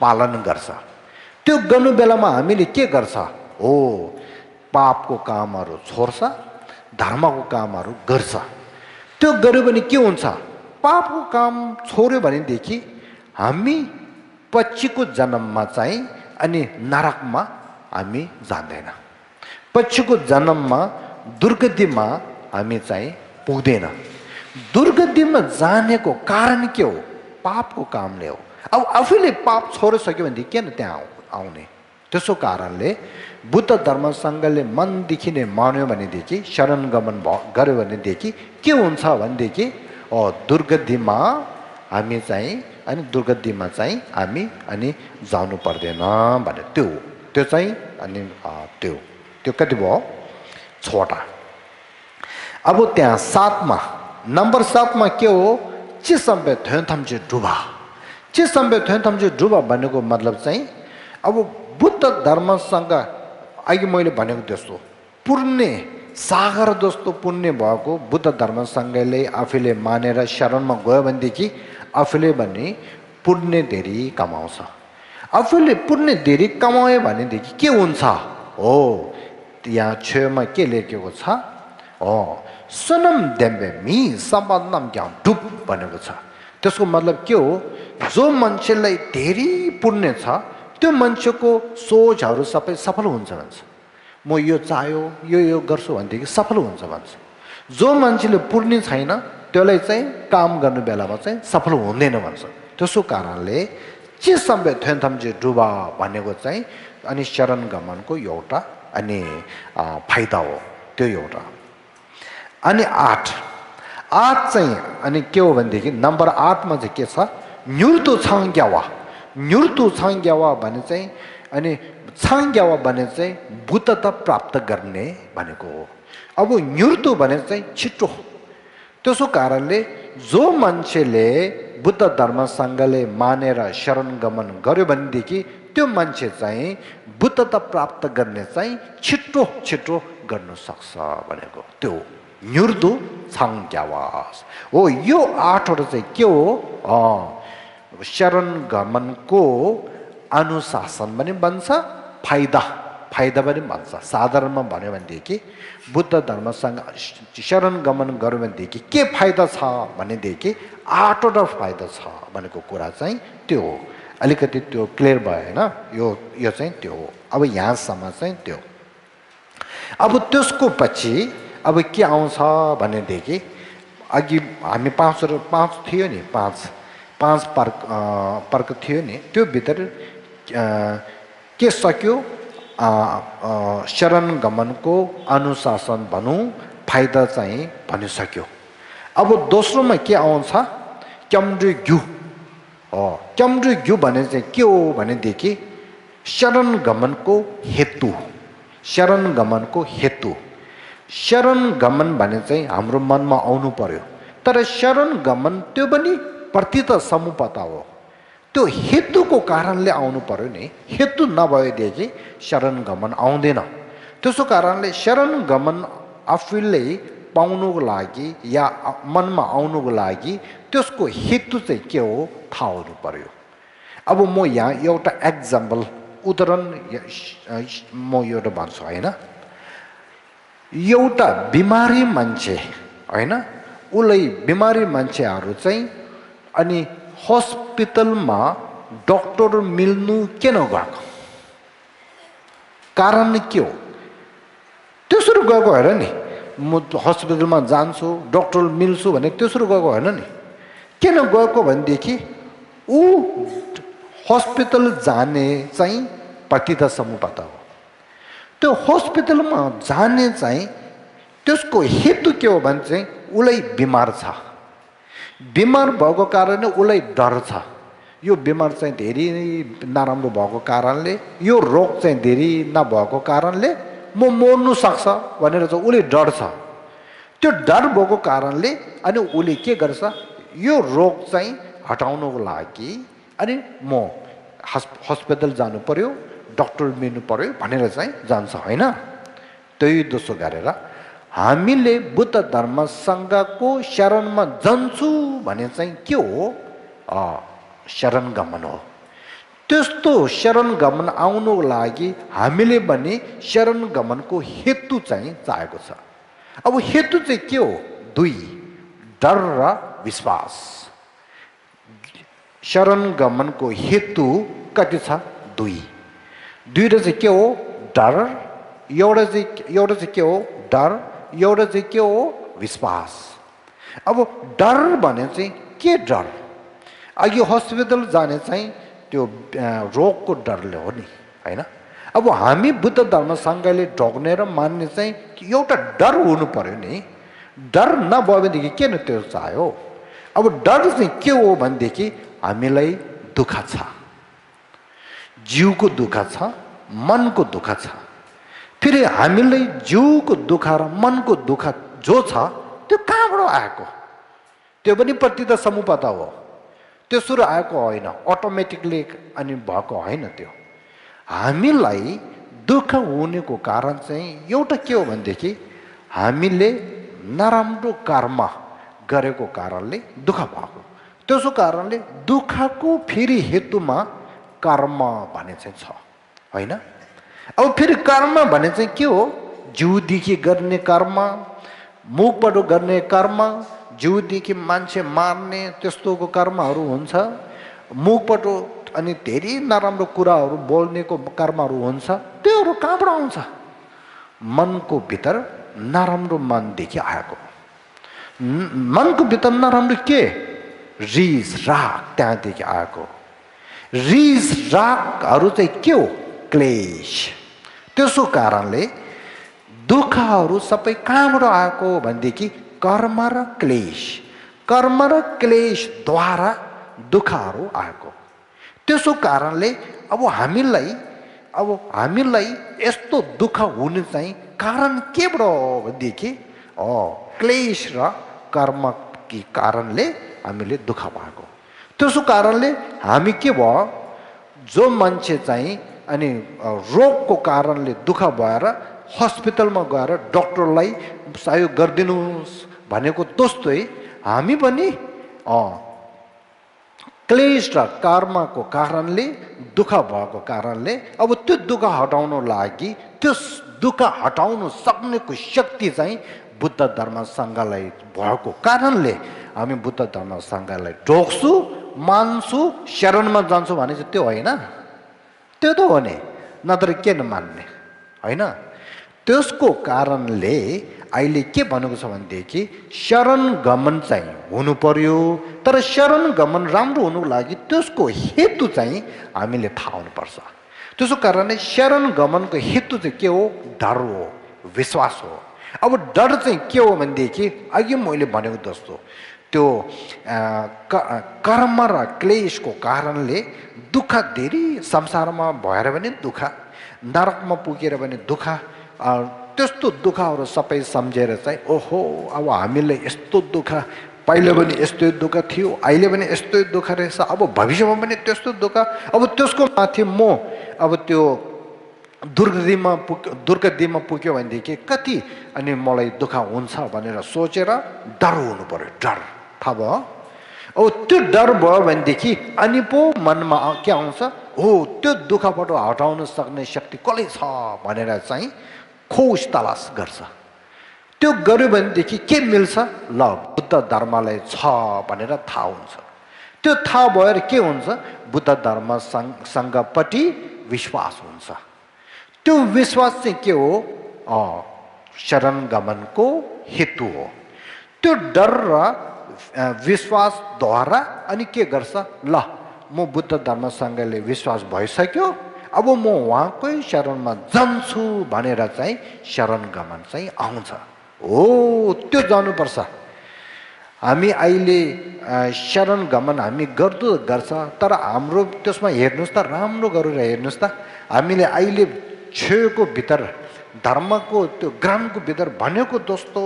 पालन गर्छ त्यो गर्नु बेलामा हामीले के गर्छ हो पापको कामहरू छोड्छ धर्मको कामहरू गर्छ त्यो गर्यो भने के हुन्छ पापको काम छोड्यो भनेदेखि हामी पछिको जन्ममा चाहिँ अनि नरकमा हामी जाँदैन पछिको जन्ममा दुर्गतिमा हामी चाहिँ पुग्दैन दुर्गतिमा जानेको कारण के हो पापको कामले हो अब आफूले पाप छोडिसक्यो भनेदेखि किन त्यहाँ आउने त्यसो कारणले बुद्ध धर्मसँगले मनदेखि नै मान्यो भनेदेखि शरण गमन गर्यो भनेदेखि के हुन्छ भनेदेखि दुर्गतिमा हामी चाहिँ अनि दुर्गतिमा चाहिँ हामी अनि जानु पर्दैन भने त्यो चाहिँ अनि त्यो कति भयो 6वटा अब त्यहाँ 7मा नम्बर 7मा के हो चिसम्बे थ्योथम्चे डुबा भनेको मतलब चाहिँ अब बुद्ध धर्मसँग अघि मैले भनेको जस्तो पुण्य सागर जस्तो पुण्य भएको बुद्ध धर्मसँगले आफूले मानेर शरणमा गयो भनेदेखि आफूले भने पुण्य धेरै कमाउँछ आफूले पुण्य धेरै कमायो भनेदेखि के हुन्छ हो यहाँ छेउमा के लेखेको छ सनम देम्बे मी सम्बन्धम क्या डुब भनेको छ त्यसको मतलब के हो जो मान्छेलाई धेरै पुण्य छ त्यो मान्छेको सोचहरू सबै सफल हुन्छ भन्छ म यो चाह्यो यो गर्छु भनेदेखि सफल हुन्छ भन्छ जो मान्छेले पुण्य छैन त्यसलाई चाहिँ काम गर्नु बेलामा चाहिँ सफल हुँदैन भन्छ त्यसो कारणले चिसम्बे थ्योथम्चे डुबा भनेको चाहिँ अनि शरण गमनको एउटा अनि फाइदा हो त्यो एउटा अनि 8 चाहिँ अनि के हो भनेदेखि नम्बर 8मा चाहिँ के छ न्युर्तु छाङ्ग्यावा भने चाहिँ अनि छाङ्ग्यावा भने चाहिँ बुद्धता प्राप्त गर्ने भनेको हो अब न्युर्तु भने चाहिँ छिटो त्यसो कारणले जो मान्छेले बुद्ध धर्मसँगले मानेर शरण गमन गर्यो भनेदेखि त्यो मान्छे चाहिँ बुद्धता प्राप्त गर्ने चाहिँ छिटो गर्न सक्छ भनेको त्यो न्युर्दु छाङ्ग्यावास हो यो 8वटा चाहिँ के हो शरण गमनको अनुशासन पनि बन्छ फाइदा पनि भन्छ साधारणमा भन्यो भनेदेखि बुद्ध धर्मसँग शरण गमन गर्यो भनेदेखि के फाइदा छ भनेदेखि 8वटा फाइदा छ भनेको कुरा चाहिँ त्यो हो अलिकति त्यो क्लियर भयो हैन यो चाहिँ त्यो हो अब यहाँसम्म चाहिँ त्यो अब त्यसको पछि अब के आउँछ भनेदेखि अघि हामी 5 थियो नि 5 पर्क थियो नि त्यो भित्र के सक्यो शरण गमनको अनुशासन भनौँ फाइदा चाहिँ भनिसक्यो अब दोस्रोमा के आउँछ क्याम्ड्रिग्यु भने चाहिँ के हो भनेदेखि शरण गमनको हेतु शरण गमन भने चाहिँ हाम्रो मनमा आउनु पर्यो तर शरण गमन त्यो पनि प्रतीत समुपता हो त्यो हेतुको कारणले आउनु पर्यो नि हेतु नभएदेखि शरण गमन आउँदैन त्यसो कारणले शरण गमन आफूले पाउनुको लागि या मनमा आउनुको लागि त्यसको हेतु चाहिँ के हो थाहा हुनु पर्यो अब म यहाँ एउटा एक्जाम्पल उदाहरण म एउटा भन्छु हैन एउटा बिमारी मान्छे हैन उसलाई बिमारी मान्छेहरू चाहिँ अनि हस्पिटलमा डाक्टर मिल्नु किन गएको कारण के हो त्यसरी गएको हैन नि म हस्पिटलमा जान्छु डाक्टर मिल्छु भने त्यसरी गएको हैन नि किन गएको भनेदेखि ऊ हस्पिटल जाने चाहिँ पतिता समूहबाट हो। त्यो हस्पिटलमा जाने चाहिँ त्यसको हेतु के हो भने चाहिँ उसलाई बिमार छ, बिमार भएको कारणले उसलाई डर छ, यो बिमार चाहिँ धेरै नराम्रो भएको कारणले, यो रोग चाहिँ धेरै नभएको कारणले म मर्नु सक्छ भनेर चाहिँ उसले डर छ। त्यो डर भएको कारणले अनि उसले के गर्छ, यो रोग चाहिँ हटाउनको लागि अनि म हस्पिटल जानु पर्यो, डक्टर मिल्नु पर्यो भनेर चाहिँ जान्छ होइन। त्यही दोस्रो गरेर हामीले बुद्ध धर्मसँगको शरणमा जान्छु भने चाहिँ के हो, शरण गमन हो। त्यस्तो शरण गमन आउनको लागि हामीले पनि शरण गमनको हेतु चाहिँ चाहेको छ। अब हेतु चाहिँ के हो, दुई, डर र विश्वास। शरण गमनको हेतु कति छ, दुई। दुईवटा चाहिँ के हो, डर, एउटा चाहिँ के हो, डर, एउटा चाहिँ के हो, विश्वास। अब डर भने चाहिँ के डर, अघि हस्पिटल जाने चाहिँ त्यो रोगको डरले हो नि होइन। अब हामी बुद्ध धर्मसँगले ढोग्ने र मान्ने चाहिँ एउटा डर हुनु पर्यो नि। डर नभयो भनेदेखि किन त्यो चाह्यो। अब डर चाहिँ के हो भनेदेखि हामीलाई दुःख छ, जिउको दुःख छ, मनको दुःख छ। फेरि हामीलाई जिउको दुःख र मनको दुःख जो छ त्यो कहाँबाट आएको, त्यो पनि प्रतिता समूहबाट हो। त्यो सुरु आएको होइन, अटोमेटिकली अनि भएको होइन। त्यो हामीलाई दुःख हुनेको कारण चाहिँ एउटा के हो भनेदेखि हामीले नराम्रो कर्म गरेको कारणले दुःख भएको। त्यसो कारणले दुःखको फेरि हेतुमा कर्म भन्ने चाहिँ छ होइन। अब फेरि कर्म भने चाहिँ के हो, जिउदेखि गर्ने कर्म, मुखबाट गर्ने कर्म, जिउदेखि मान्छे मार्ने त्यस्तोको कर्महरू हुन्छ, मुखबाट अनि धेरै नराम्रो कुराहरू बोल्नेको कर्महरू हुन्छ। त्योहरू कहाँबाट आउँछ, मनको भित्र नराम्रो मनदेखि आएको। मनको भित्र नराम्रो के, रिस राग त्यहाँदेखि आएको। रिस रागहरू चाहिँ के हो, क्लेश। त्यसो कारणले दुःखहरू सबै कहाँबाट आएको भनेदेखि कर्म र क्लेश, कर्म र क्लेशद्वारा दुःखहरू आएको। त्यसो कारणले अब हामीलाई यस्तो दुःख हुने चाहिँ कारण केबाट हो भनेदेखि क्लेश र कर्म कि कारणले हामीले दुःख भएको। त्यसो कारणले हामी के भयो, जो मान्छे चाहिँ अनि रोगको कारणले दुःख भएर हस्पिटलमा गएर डक्टरलाई सहयोग गरिदिनुहोस् भनेको जस्तै हामी पनि क्लेश र कर्मको कारणले दुःख भएको कारणले अब त्यो दुःख हटाउन लागि, त्यस दुःख हटाउन सक्नेको शक्ति चाहिँ बुद्ध धर्म सङ्घलाई भएको कारणले हामी बुद्ध धर्म सङ्घलाई ढोग्छु, मान्छु, शरणमा जान्छु भने चाहिँ त्यो होइन। त्यो त हो नि, नत्र किन मान्ने होइन। त्यसको कारणले अहिले के भनेको छ भनेदेखि शरण गमन चाहिँ हुनु पर्यो। तर शरण गमन राम्रो हुनुको लागि त्यसको हेतु चाहिँ हामीले थाहा हुनुपर्छ। त्यसो कारणले शरण गमनको हेतु चाहिँ के हो, डर हो, विश्वास हो। अब डर चाहिँ के हो भनेदेखि अघि मैले भनेको जस्तो त्यो कर्म र क्लेशको कारणले दुःख धेरै संसारमा भएर पनि दुःख, नरकमा पुगेर पनि दुःख, त्यस्तो दुःखहरू सबै सम्झेर चाहिँ ओहो अब हामीले यस्तो दुःख, पहिले पनि यस्तै दुःख थियो, अहिले पनि यस्तै दुःख रहेछ, अब भविष्यमा पनि त्यस्तो दुःख, अब त्यसको माथि म अब त्यो दुर्गतिमा पुग्यो भनेदेखि कति अनि मलाई दुःख हुन्छ भनेर सोचेर डर हुनु पर्यो। डर थाहा भयो। अब त्यो डर भयो भनेदेखि अनि पो मनमा के आउँछ, हो त्यो दुःखबाट हटाउन सक्ने शक्ति कसले छ भनेर चाहिँ खोज तलास गर्छ। त्यो गर्यो भनेदेखि के मिल्छ, ल बुद्ध धर्मलाई छ भनेर थाहा हुन्छ। त्यो थाहा भएर के हुन्छ, बुद्ध धर्म सँगपट्टि विश्वास हुन्छ। त्यो विश्वास चाहिँ के हो, शरण गमनको हेतु हो। त्यो डर र विश्वासद्वारा अनि के गर्छ, ल म बुद्ध धर्मसँगले विश्वास भइसक्यो, अब म उहाँकै शरणमा जान्छु भनेर चाहिँ शरण गमन चाहिँ आउँछ। हो, त्यो जानुपर्छ। हामी अहिले शरण गमन हामी गर्छ, तर हाम्रो त्यसमा हेर्नुहोस् त, राम्रो गरेर हेर्नुहोस् त, हामीले अहिले छेउको भित्र धर्मको त्यो ग्रामको भित्र भनेको जस्तो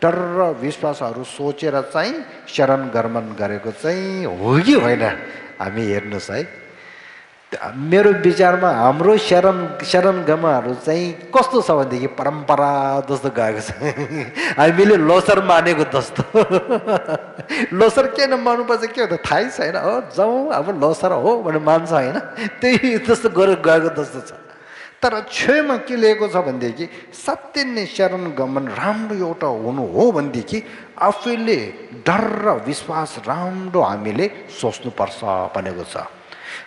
डर र विश्वासहरू सोचेर चाहिँ शरण गमन गरेको चाहिँ हो कि होइन, हामी हेर्नुहोस् है। मेरो विचारमा हाम्रो शरण गमनहरू चाहिँ कस्तो छ भनेदेखि परम्परा जस्तो गएको छ। हामीले लोसर मानेको जस्तो। लोसर किन मान्नुपर्छ के हो त थाहै छैन, हो जाउँ अब लोसर हो भनेर मान्छ होइन, त्यही जस्तो गरेर गएको जस्तो छ। तर छेउमा के लिएको छ भनेदेखि सत्य नै शरण गमन राम्रो एउटा हुनु हो भनेदेखि आफैले डर र विश्वास राम्रो हामीले सोच्नुपर्छ भनेको छ।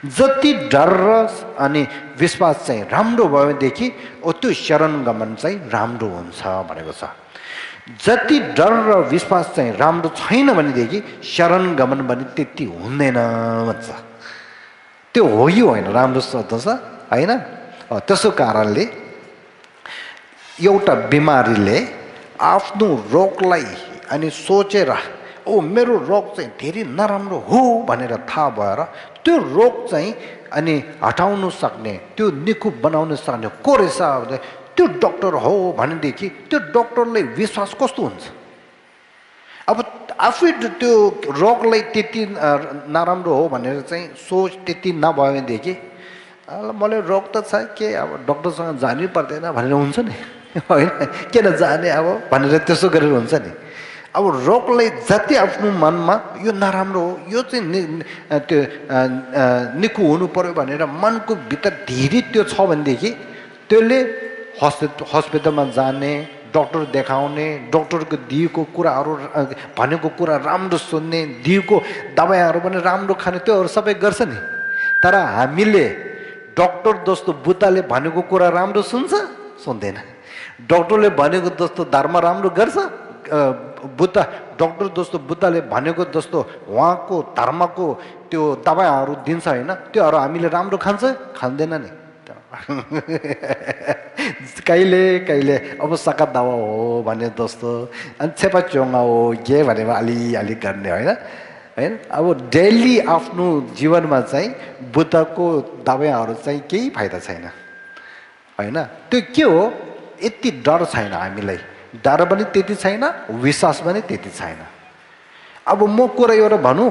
जति डर र अनि विश्वास चाहिँ राम्रो भयो भनेदेखि त्यो शरण गमन चाहिँ राम्रो हुन्छ भनेको छ। जति डर र विश्वास चाहिँ राम्रो छैन भनेदेखि शरण गमन पनि त्यति हुँदैन भन्छ। त्यो हो कि होइन, राम्रो सोध्छ होइन। त्यसो कारणले एउटा बिमारीले आफ्नो रोगलाई अनि सोचेर ओ मेरो रोग चाहिँ धेरै नराम्रो हो भनेर थाहा भएर त्यो रोग चाहिँ अनि हटाउन सक्ने, त्यो निको बनाउन सक्ने को रहेछ भने त्यो डक्टर हो भनेदेखि त्यो डक्टरलाई विश्वास कस्तो हुन्छ। अब आफै त्यो रोगलाई त्यति नराम्रो हो भनेर चाहिँ सोच त्यति नभयो भनेदेखि मलाई रोग त छ के अब डक्टरसँग जानै पर्दैन भनेर हुन्छ नि, होइन किन जाने अब भनेर त्यसो गरेर हुन्छ नि। अब रोगलाई जति आफ्नो मनमा यो नराम्रो हो, यो चाहिँ त्यो निको हुनु पर्यो भनेर मनको भित्र धेरै त्यो छ भनेदेखि त्यसले हस्पिटलमा जाने, डक्टर देखाउने, डक्टरको दिएको कुराहरू भनेको कुरा राम्रो सुन्ने, दिएको दबाईहरू पनि राम्रो खाने, त्योहरू सबै गर्छ नि। तर हामीले डक्टर जस्तो बुद्धले भनेको कुरा राम्रो सुन्छ सुन्दैन, डक्टरले भनेको जस्तो धर्म राम्रो गर्छ बुद्ध, डक्टर जस्तो बुद्धले भनेको जस्तो उहाँको धर्मको त्यो दबाईहरू दिन्छ होइन, त्योहरू हामीले राम्रो खाँदैन नि। कहिले कहिले अब सका दवा हो भने जस्तो अनि छेपा चोङ्गा हो के भनेर अलि गर्ने होइन होइन। अब डेली आफ्नो जीवनमा चाहिँ बुद्धको दबाईहरू चाहिँ केही फाइदा छैन होइन। त्यो के हो, यति डर छैन हामीलाई, डर पनि त्यति छैन, विश्वास पनि त्यति छैन। अब म कुरा एउटा भनौँ,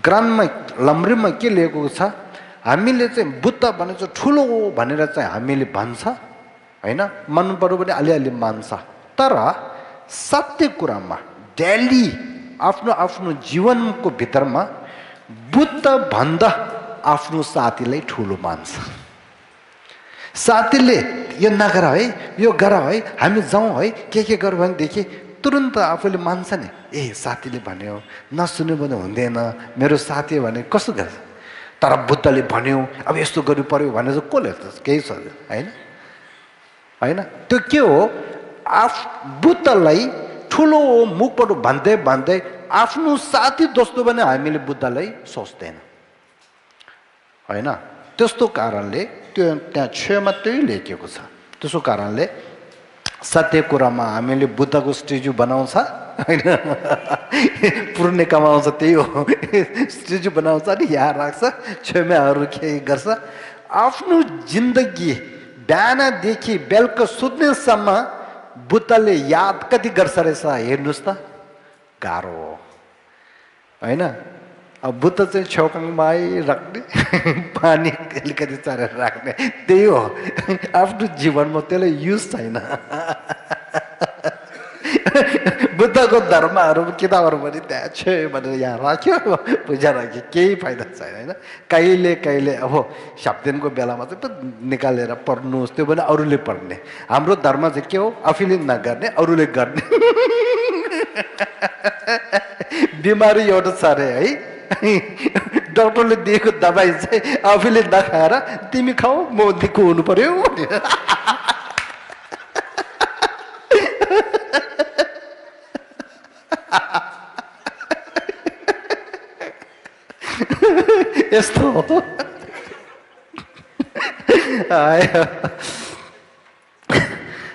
ग्राममा लम्ब्रीमा के लेखेको छ, हामीले चाहिँ बुद्ध भने चाहिँ ठुलो भनेर चाहिँ हामीले भन्छ होइन, मान्नु पर्यो भने अलिअलि मान्छ, तर सत्य कुरामा डेली आफ्नो आफ्नो जीवनको भित्रमा बुद्ध भन्दा आफ्नो साथीलाई ठुलो मान्छ। साथीले यो नगर है, यो गर है, हामी जाउँ है, के गर भनेदेखि तुरन्त आफूले मान्छ नि, ए साथीले भन्यो नसुन्यो भने हुँदैन, मेरो साथी भने कस्तो गर्छ। तर बुद्धले भन्यो अब यस्तो गर्नु पर्यो भने चाहिँ कसले केही छ होइन होइन। त्यो के हो, बुद्धलाई ठुलो मुखबाट भन्दै भन्दै आफ्नो साथी जस्तो पनि हामीले बुद्धलाई सोच्दैन होइन। त्यस्तो कारणले त्यो त्यहाँ छेउमा त्यही लेखिएको छ। त्यसो कारणले सत्य कुरामा हामीले बुद्धको स्ट्याचु बनाउँछ होइन, पुर्ने कमाउँछ त्यही हो, स्ट्याचु बनाउँछ नि यहाँ राख्छ, छेउमाहरू के गर्छ, आफ्नो जिन्दगी बिहानदेखि बेलुका सुत्नेसम्म बुद्धले याद कति गर्छ रहेछ हेर्नुहोस् त, गाह्रो हो होइन। अब बुद्ध चाहिँ छेउकाङमा आइराख्ने, पानी अलिकति चरेर राख्ने, त्यही हो आफ्नो जीवनमा, त्यसलाई युज छैन। बुद्धको धर्महरू किताबहरू पनि त्यहाँ छे भनेर यहाँ राख्यो, पूजा राख्यो, केही फाइदा छैन होइन। कहिले कहिले अब सप्ताहको बेलामा चाहिँ निकालेर पढ्नुहोस्, त्यो पनि अरूले पढ्ने। हाम्रो धर्म चाहिँ के हो, आफैले नगर्ने अरूले गर्ने। बिमारी एउटा छ अरे है, डक्टरले दिएको दबाई चाहिँ आफैले नखाएर तिमी खाऊ म निको हुनु पर्यो। यस्तो हो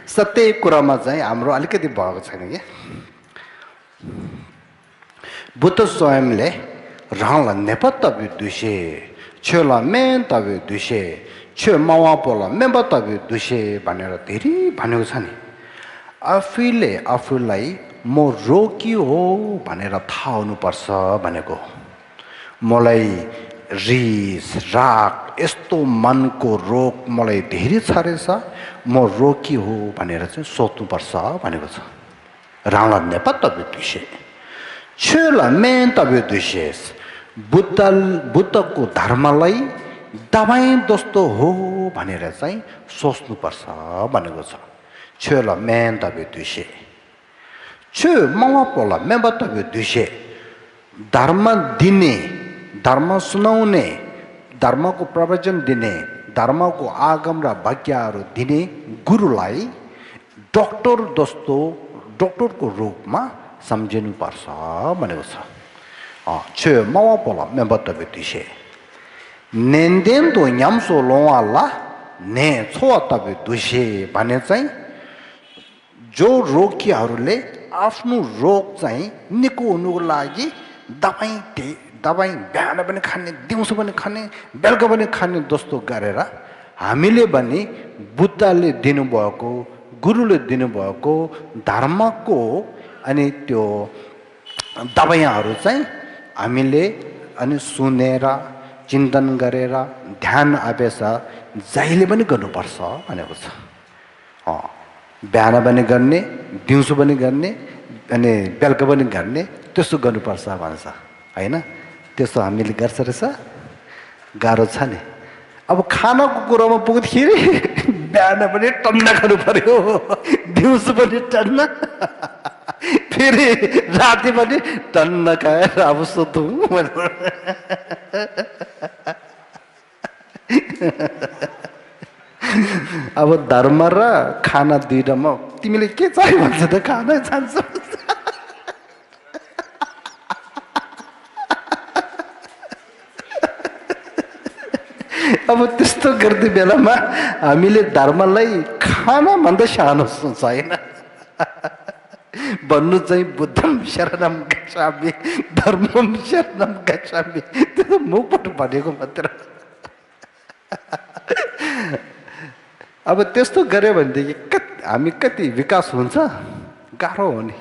सत्य कुरामा चाहिँ हाम्रो अलिकति भएको छैन क्या बुद्ध स्वयंले रहला नेपत्तव्य दुषे छेला मेन तव्य दुषे छे मावापोला मेम्ब तव्य दुषे भनेर धेरै भनेको छ नि आफूलाई म रोगी हो भनेर थाहा हुनुपर्छ भनेको मलाई रिस राग यस्तो मनको रोग मलाई धेरै छ रहेछ म रोगी हो भनेर चाहिँ सोच्नुपर्छ भनेको छ रावण नेपत्तव्य दुषे छेला मेन तव्य दुषे बुद्धको धर्मलाई दबाई जस्तो हो भनेर चाहिँ सोच्नुपर्छ भनेको छ छेला मेन तव्य दुषे छे मावापोला मेम्ब तव्य दुषे धर्म दिने धर्म सुनाउने धर्मको प्रवचन दिने धर्मको आगम र भाग्यहरू दिने गुरुलाई डक्टर जस्तो डक्टरको रूपमा सम्झिनुपर्छ भनेको छ छे मावापोला मेम्ब तव्य दुषे नेन्देन्दो न्याम्सो लोवाला ने छोवा तव्य दुषे भने चाहिँ जो रोगीहरूले आफ्नो रोग चाहिँ निको हुनुको लागि दबाई बिहान पनि खाने दिउँसो पनि खाने बेलुका पनि खाने जस्तो गरेर हामीले पनि बुद्धले दिनुभएको गुरुले दिनुभएको धर्मको अनि त्यो दबाईहरू चाहिँ हामीले अनि सुनेर चिन्तन गरेर ध्यान अभ्यास जहिले पनि गर्नुपर्छ भनेको छ बिहान पनि गर्ने दिउँसो पनि गर्ने अनि बेलुका पनि गर्ने त्यस्तो गर्नुपर्छ भन्छ होइन त्यस्तो हामीले गर्छ रहेछ गाह्रो छ नि अब खानाको कुरोमा पुग्दाखेरि बिहान पनि टन्न खानु पर्यो दिउँसो पनि टन्न फेरि राति पनि टन्न खाएर अब सुतौँ अब धर्म र खाना दुईटामा तिमीले के चाहियो भन्छ त खानै चाहन्छ अब त्यस्तो गर्ने बेलामा हामीले धर्मलाई खानाभन्दा सानो सोच होइन भन्नु चाहिँ बुद्धम शरणम गच्छामि धर्मम शरणम गच्छामि त्यो त मुखबाट भनेको मात्र अब त्यस्तो गऱ्यो भनेदेखि हामी कति विकास हुन्छ गाह्रो हो नि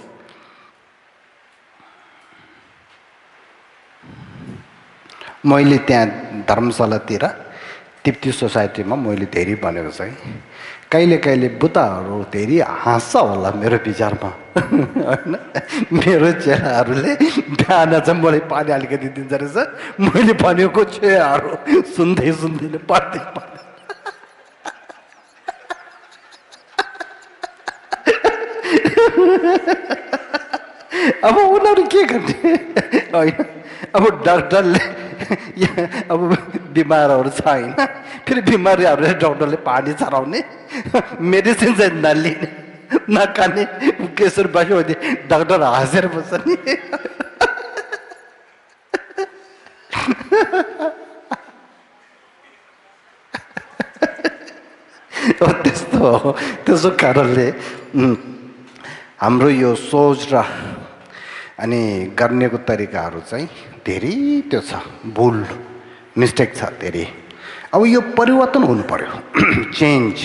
मैले त्यहाँ धर्मशालातिर तिप्ती सोसाइटीमा मैले धेरै भनेको चाहिँ कहिले बुद्धहरू धेरै हाँस्छ होला मेरो विचारमा होइन मेरो चेलाहरूले बिहान चाहिँ मलाई पानी अलिकति दिन्छ रहेछ मैले भनेको छेहरू सुन्दै पढ्दै अब उनीहरू के गर्ने होइन अब डाक्टरले अब बिमारहरू छ होइन फेरि बिमारीहरूले डक्टरले पानी चढाउने मेडिसिन चाहिँ नलिने नखाने केसर बस्यो भने डाक्टर हाँसेर बस्छ नि त्यस्तो हो त्यसो कारणले हाम्रो यो सोच र अनि गर्नेको तरिकाहरू चाहिँ धेरै त्यो छ भुल मिस्टेक छ धेरै अब यो परिवर्तन हुनु पर्यो चेन्ज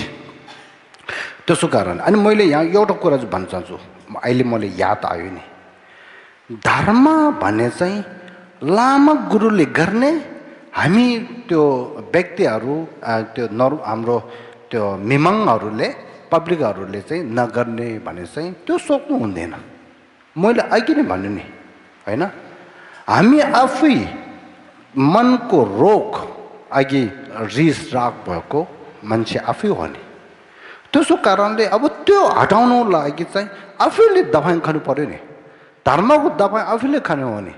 त्यसो कारण अनि मैले यहाँ एउटा कुरा चाहिँ भन्न चाहन्छु अहिले मलाई याद आयो नि धर्म भन्ने चाहिँ लामा गुरुले गर्ने हामी त्यो व्यक्तिहरू त्यो हाम्रो त्यो मिमङहरूले पब्लिकहरूले चाहिँ नगर्ने भने चाहिँ त्यो सोच्नु हुँदैन मैले अघि नै भन्नु नि होइन हामी आफै मनको रोग अघि रिस राग भएको मान्छे आफै हो नि त्यसो कारणले अब त्यो हटाउनु लागि चाहिँ आफैले दबाई खानु पर्यो नि धर्मको दबाई आफैले खानु हो नि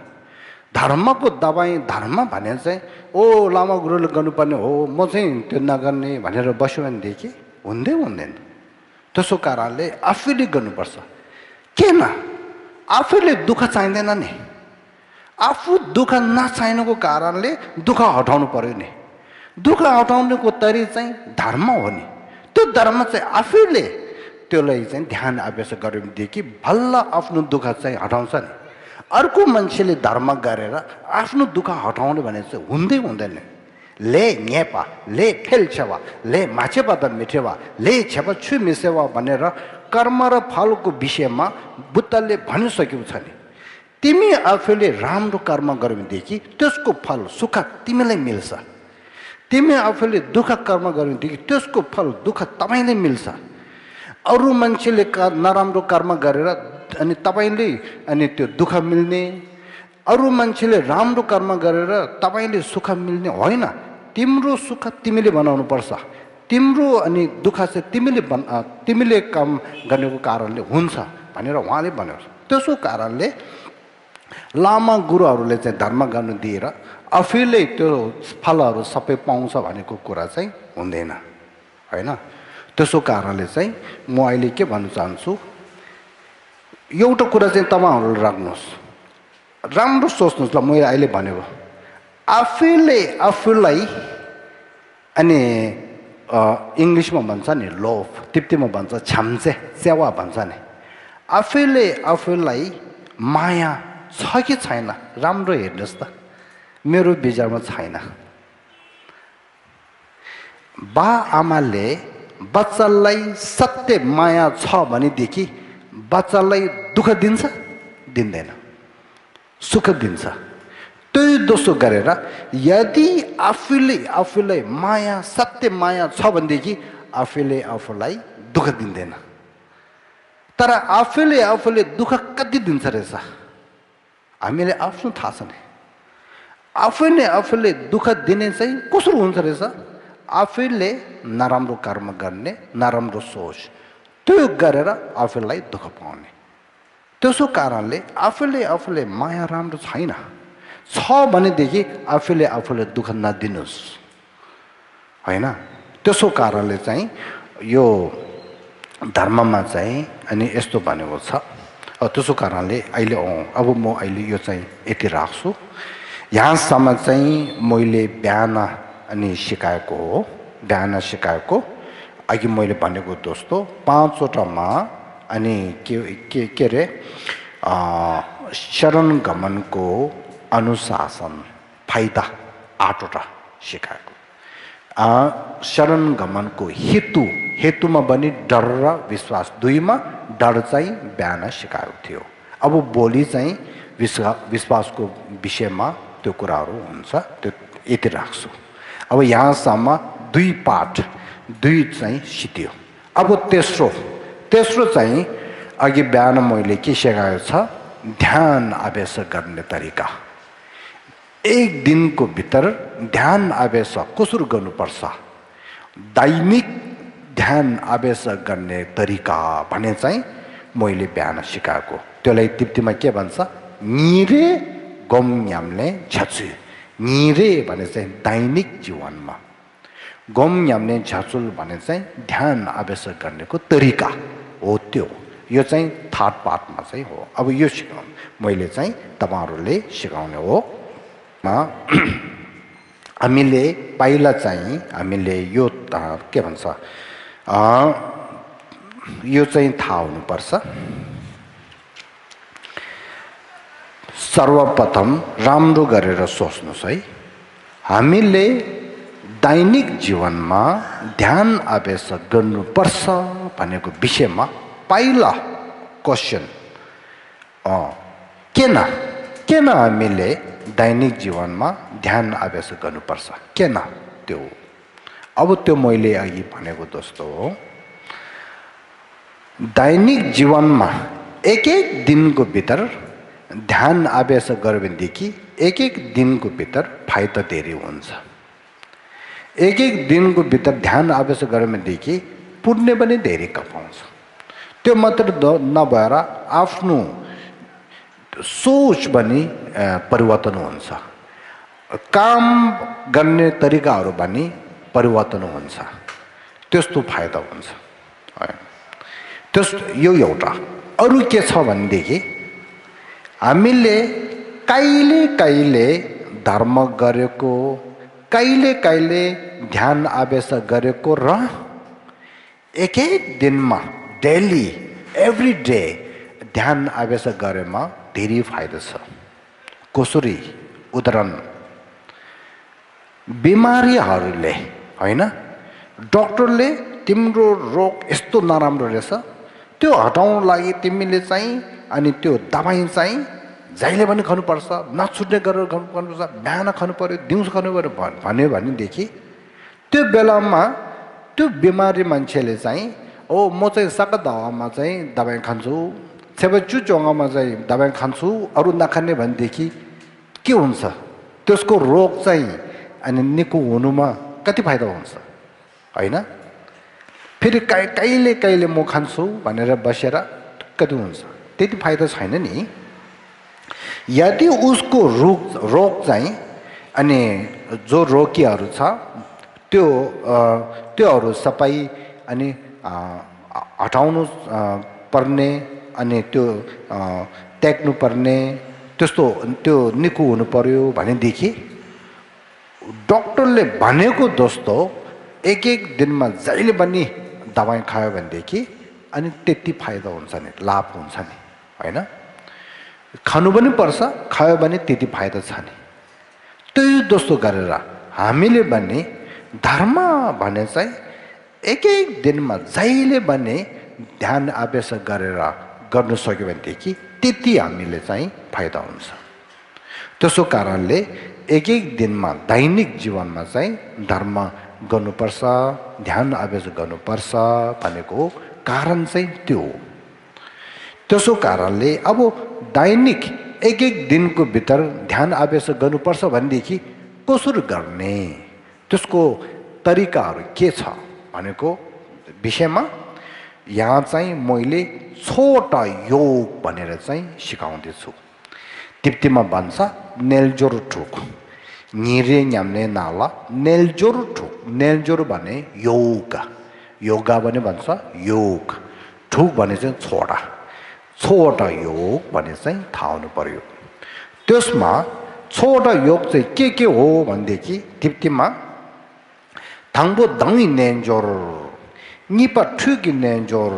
धर्मको दबाई धर्म भने चाहिँ ओ लामा गुरुले गर्नुपर्ने हो म चाहिँ त्यो नगर्ने भनेर बस्यो भनेदेखि हुँदैन त्यसो कारणले आफैले गर्नुपर्छ किन आफैले दुःख चाहिँदैन नि आफू दुःख नचाहिनुको कारणले दुःख हटाउनु पर्यो नि। दुःख हटाउनुको तरिका चाहिँ धर्म हो नि। त्यो धर्म चाहिँ आफैले त्यसलाई चाहिँ ध्यान अभ्यास गर्यो भनेदेखि बल्ल आफ्नो दुःख चाहिँ हटाउँछ नि। अर्को मान्छेले धर्म गरेर आफ्नो दुःख हटाउने भने चाहिँ हुँदै हुँदैन। ले न्यापा ले फेल्छेवा ले माछेपा त मिठेवा ले छेपा छु मिसेवा भनेर कर्म र फलको विषयमा बुद्धले भनिसकेको छ नि। तिमी आफूले राम्रो कर्म गर्यो भनेदेखि त्यसको फल सुख तिमीलाई मिल्छ। तिमी आफूले दुःख कर्म गर्यो भनेदेखि त्यसको फल दुःख तपाईँलाई मिल्छ। अरू मान्छेले नराम्रो कर्म गरेर अनि तपाईँले अनि त्यो दुःख मिल्ने, अरू मान्छेले राम्रो कर्म गरेर तपाईँले सुख मिल्ने होइन। तिम्रो सुख तिमीले बनाउनु पर्छ। तिम्रो अनि दुःख चाहिँ तिमीले काम गर्नेको कारणले हुन्छ भनेर उहाँले भन्यो। त्यसो कारणले लामा गुरुहरूले चाहिँ धर्म गर्नु दिएर आफैले त्यो फलहरू सबै पाउँछ भनेको कुरा चाहिँ हुँदैन होइन। त्यसो कारणले चाहिँ म अहिले के भन्न चाहन्छु, एउटा कुरा चाहिँ तपाईँहरूले राख्नुहोस्, राम्रो सोच्नुहोस् ल। मैले अहिले भनेको आफैले आफूलाई अनि इङ्ग्लिसमा भन्छ नि लोभ, तिप्तीमा भन्छ छाम्चे सेवा भन्छ नि। आफैले आफूलाई माया छ कि छैन राम्रो हेर्नुहोस् त। मेरो विचारमा छैन। बा आमाले बच्चालाई सत्य माया छ भनेदेखि बच्चालाई दुःख दिन्छ दिँदैन, सुख दिन्छ। त्यही दोस्रो गरेर यदि आफूलाई माया सत्य माया छ भनेदेखि आफूले आफूलाई दुःख दिँदैन। तर आफूले दुःख कति दिन्छ रहेछ हामीले आफ्नो थाहा छ नि। आफूले दुःख दिने चाहिँ कसरी हुन्छ रहेछ? आफूले नराम्रो कर्म गर्ने, नराम्रो सोच त्यो गरेर आफूलाई दुःख पाउने। त्यसो कारणले आफूले माया राम्रो छैन छ भनेदेखि आफूले दुःख नदिनुहोस् होइन। त्यसो कारणले चाहिँ यो धर्ममा चाहिँ अनि यस्तो भनेको छ। त्यसो कारणले अहिले अब म अहिले यो चाहिँ यति राख्छु। यहाँसम्म चाहिँ मैले बिहान अनि सिकाएको हो। बिहान सिकाएको अघि मैले भनेको दोस्तो 5वटामा अनि के अरे शरण गमनको अनुशासन फाइदा 8वटा सिकाएको। शरण गमनको हेतुमा पनि डर र विश्वास, 2मा डर चाहिँ बिहान सिकाएको थियो। अब भोलि चाहिँ विश्वासको विषयमा त्यो कुराहरू हुन्छ, त्यो यति राख्छु। अब यहाँसम्म 2 पाठ 2 चाहिँ सिद्धियो। अब तेस्रो चाहिँ अघि बिहान मैले के सिकाएको छ, ध्यान अभ्यास गर्ने तरिका। 1 दिनको भित्र ध्यान अभ्यास कसरी गर्नुपर्छ, दैनिक ध्यान अभ्यास गर्ने तरिका भने चाहिँ मैले बिहान सिकाएको। त्यसलाई तिप्तीमा के भन्छ, निरे गमयामले झ्याचु। निरे भने चाहिँ दैनिक जीवनमा, गमयामले झ्याचुल भने चाहिँ ध्यान अभ्यास गर्नेको तरिका हो। त्यो यो चाहिँ 3rd पार्टमा चाहिँ हो। अब यो मैले चाहिँ तपाईँहरूले सिकाउने हो। हामीले पहिला चाहिँ हामीले यो के भन्छ यो चाहिँ थाहा हुनुपर्छ। सर्वप्रथम राम्रो गरेर सोच्नुहोस् है। हामीले दैनिक जीवनमा ध्यान अभ्यास गर्नुपर्छ भनेको विषयमा पहिला क्वेसन किन हामीले दैनिक जीवनमा ध्यान अभ्यास गर्नुपर्छ, किन त्यो? अब त्यो मैले अघि भनेको जस्तो हो, दैनिक जीवनमा एक दिनको भित्र ध्यान अभ्यास गर्यो भनेदेखि एक दिनको भित्र फाइदा धेरै हुन्छ। एक दिनको भित्र ध्यान अभ्यास गर्यो भनेदेखि पुण्य पनि धेरै कमाउँछ। त्यो मात्र नभएर आफ्नो सोच पनि परिवर्तन हुन्छ, काम गर्ने तरिकाहरू पनि परिवर्तन हुन्छ। त्यस्तो फाइदा हुन्छ। त्यस्तो यो एउटा। अरू के छ भनेदेखि हामीले कहिले कहिले धर्म गरेको कहिले कहिले ध्यान आवेश गरेको र एक दिनमा डेली एभ्री डे ध्यान आवेश गरेमा धेरै फाइदा छ कसरी उदाहरण बिमारीहरूले हैन डाक्टरले तिम्रो रोग यस्तो नराम्रो रहेछ त्यो हटाउन लागि तिमीले चाहिँ अनि त्यो दबाई चाहिँ जहिले पनि खानुपर्छ नछुट्ने गरेर खानुपर्छ बिहान खानु पर्यो दिउँसो खानु पर्यो भन्यो भनेदेखि त्यो बेलामा त्यो बिमारी मान्छेले चाहिँ ओ म चाहिँ सकत हावामा चाहिँ दबाई खान्छु छेबचु चोङ्गामा चाहिँ दबाई खान्छु अरू नखाने भनेदेखि के हुन्छ त्यसको रोग चाहिँ अनि निको हुनुमा कति फाइदा हुन्छ हैन फेरि कहिले कहिले म खान्छु भनेर बसेर कति हुन्छ त्यति फाइदा छैन नि यदि उसको रोग चाहिँ अनि जो रोगीहरू छ त्योहरू सबै अनि हटाउनु पर्ने अनि त्यो त्याग्नु पर्ने त्यस्तो त्यो निको हुनु पर्यो भनेदेखि डाक्टरले भनेको जस्तो एक दिनमा जहिले पनि दबाई खायो भनेदेखि अनि त्यति फाइदा हुन्छ नि लाभ हुन्छ नि हैन खानु पनि पर्छ खायो भने त्यति फाइदा छ नि त्यही जस्तो गरेर हामीले पनि धर्म भने चाहिँ एक दिनमा जहिले पनि ध्यान आवेश गरेर गर्न सक्यो भनेदेखि त्यति हामीले चाहिँ फाइदा हुन्छ त्यसो कारणले एक दिनमा दैनिक जीवनमा चाहिँ धर्म गर्नुपर्छ ध्यान आवेश गर्नुपर्छ भनेको कारण चाहिँ त्यो हो त्यसो कारणले अब दैनिक एक दिनको भित्र ध्यान आवेश गर्नुपर्छ भनेदेखि कसरी गर्ने त्यसको तरिकाहरू के छ भनेको विषयमा यहाँ चाहिँ मैले छोटा योग भनेर चाहिँ सिकाउँदैछु तिप्तीमा भन्छ नेलजोर ठुक निरे न्याम्ने नाला नेलजोर ठुक नेलजोर भने योगा भने भन्छ योग ठुक भने चाहिँ छोटा योग भने चाहिँ थाहा हुनु पर्यो त्यसमा छोटा योग चाहिँ के हो भनेदेखि तिप्तीमा थाङ्बो दङ्गी नेन्जोर निपा ठुकी नेन्जोर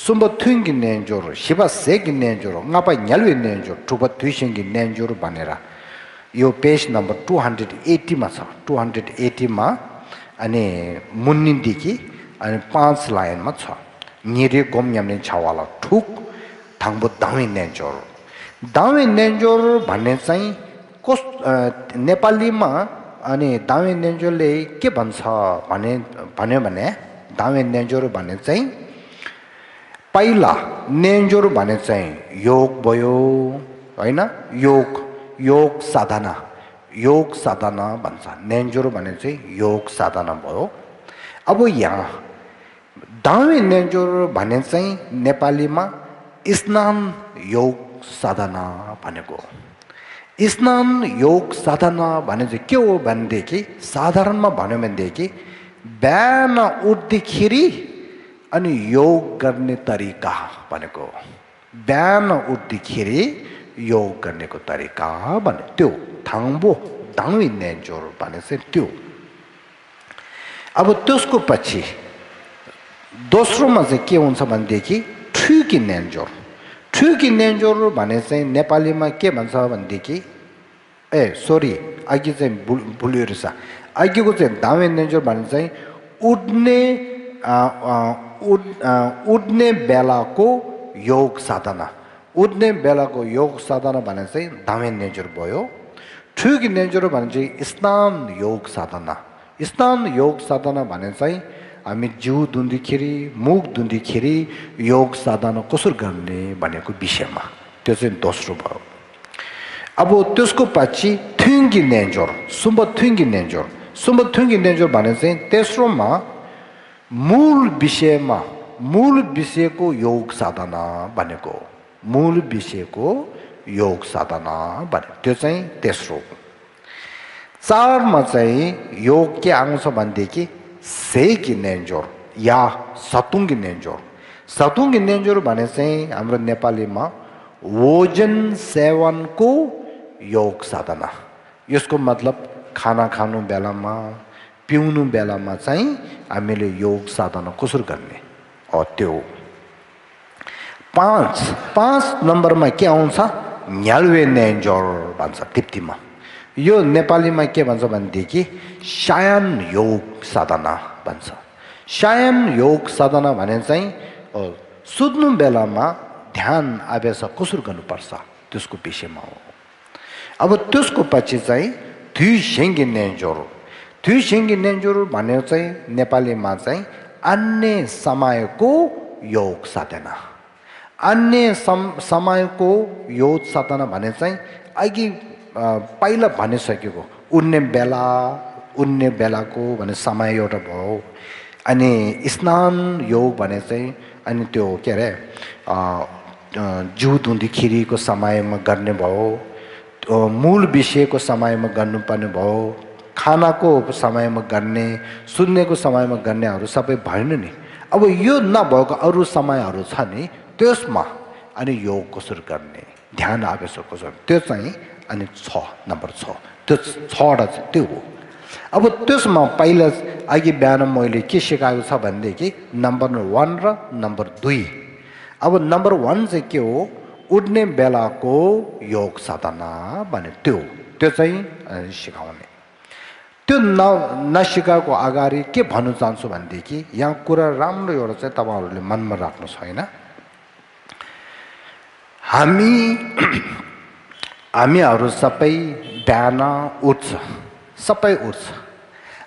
सुम्ब थुङ्गी नेन्जोर शिवा सेकी नेन्जोर ngapa न्यालुए नेन्जोर ठुबा थुइसेङ्गी नेन्जोर भनेर यो पेज नम्बर 280 मा छ 280 मा अनि मुन्नीदेखि अनि 5 लाइनमा छ निरे गोम याम्ने छावाला ठुक थाङ्बो दङ्गी नेन्जोर भन्ने चाहिँ कस नेपालीमा अनि दावे नेन्जोरले के भन्छ भन्यो भने दावे नेन्जोर भन्ने चाहिँ पहिला नेन्जोर भने चाहिँ योग भयो हैन योग साधना भन्छ नेन्जोर भने चाहिँ योग साधना भयो अब यहाँ दावे नेन्जोर भने चाहिँ नेपालीमा स्नान योग साधना भनेको स्नान योग साधना भने चाहिँ के हो भनेदेखि साधारणमा भन्यो भनेदेखि बिहान उठ्दाखेरि अनि योग गर्ने तरिका भनेको बिहान उठ्दाखेरि योग गर्नेको तरिका भने त्यो थाङ्बो दाङ्वी नेन्जोर भने चाहिँ त्यो अब त्यसको पछि दोस्रोमा चाहिँ के हुन्छ भनेदेखि ठुकी नेन्जोर भने चाहिँ नेपालीमा के भन्छ भनेदेखि अघि चाहिँ भुलियो रहेछ अघिको चाहिँ दावे नेन्जोर भने चाहिँ उड्ने बेलाको योग साधना भने चाहिँ दावे नेन्जोर भयो ठुकी नेन्जोर भने चाहिँ स्नान योग साधना भने चाहिँ हामी जिउ दुन्दाखेरि मुख दुन्दाखेरि योग साधना कसरी गर्ने भनेको विषयमा त्यो चाहिँ दोस्रो भयो अब त्यसको पछि सुम्ब थुङ्गी नेन्जोर भने चाहिँ तेस्रोमा मूल विषयको योग साधना भनेको त्यो चाहिँ तेस्रो चारमा चाहिँ योग के आउँछ भनेदेखि सेकी नेन्जोर या सतुङ्गी नेन्जोर भने चाहिँ हाम्रो नेपालीमा ओजन सेवनको योग साधना यसको मतलब खाना खानु बेलामा पिउनु बेलामा चाहिँ हामीले योग साधना कसरी गर्ने त्यो 5 नम्बरमा के आउँछ न्यालवे नेन्जर भन्छ तिप्तीमा यो नेपालीमा के भन्छ भनेदेखि शयन योग साधना भन्छ शयन योग साधना भने चाहिँ सुत्नु बेलामा ध्यान अभ्यास कसरी गर्नुपर्छ त्यसको विषयमा हो अब त्यसको पछि चाहिँ थुइसेङ्गे नेन्जर भन्ने चाहिँ नेपालीमा चाहिँ अन्य समयको योग साधना अन्य समयको योग साधना भने चाहिँ अघि पहिला भनिसकेको उड्ने बेलाको भने समय एउटा भयो अनि स्नान योग भने चाहिँ अनि त्यो के अरे जिउ धुँदाखेरि समयमा गर्ने भयो मूल विषयको समयमा गर्नुपर्ने भयो खानाको समयमा गर्ने सुन्नेको समयमा गर्नेहरू सबै भएन नि अब यो नभएको अरू समयहरू छ नि त्यसमा अनि योग कसरी गर्ने ध्यान अभ्यास कसरी त्यो चाहिँ अनि 6 नम्बर 6 त्यो 6वटा चाहिँ त्यो हो अब त्यसमा पहिला अघि बिहान मैले के सिकाएको छ भनेदेखि नम्बर 1 र नम्बर 2 अब नम्बर 1 चाहिँ के हो उड्ने बेलाको योग साधना भने त्यो चाहिँ सिकाउने त्यो नसिकाएको अगाडि के भन्नु चाहन्छु भनेदेखि यहाँ कुरा राम्रो एउटा चाहिँ तपाईँहरूले मनमा राख्नु छैन हामीहरू सबै बिहान उठ्छ सबै उठ्छ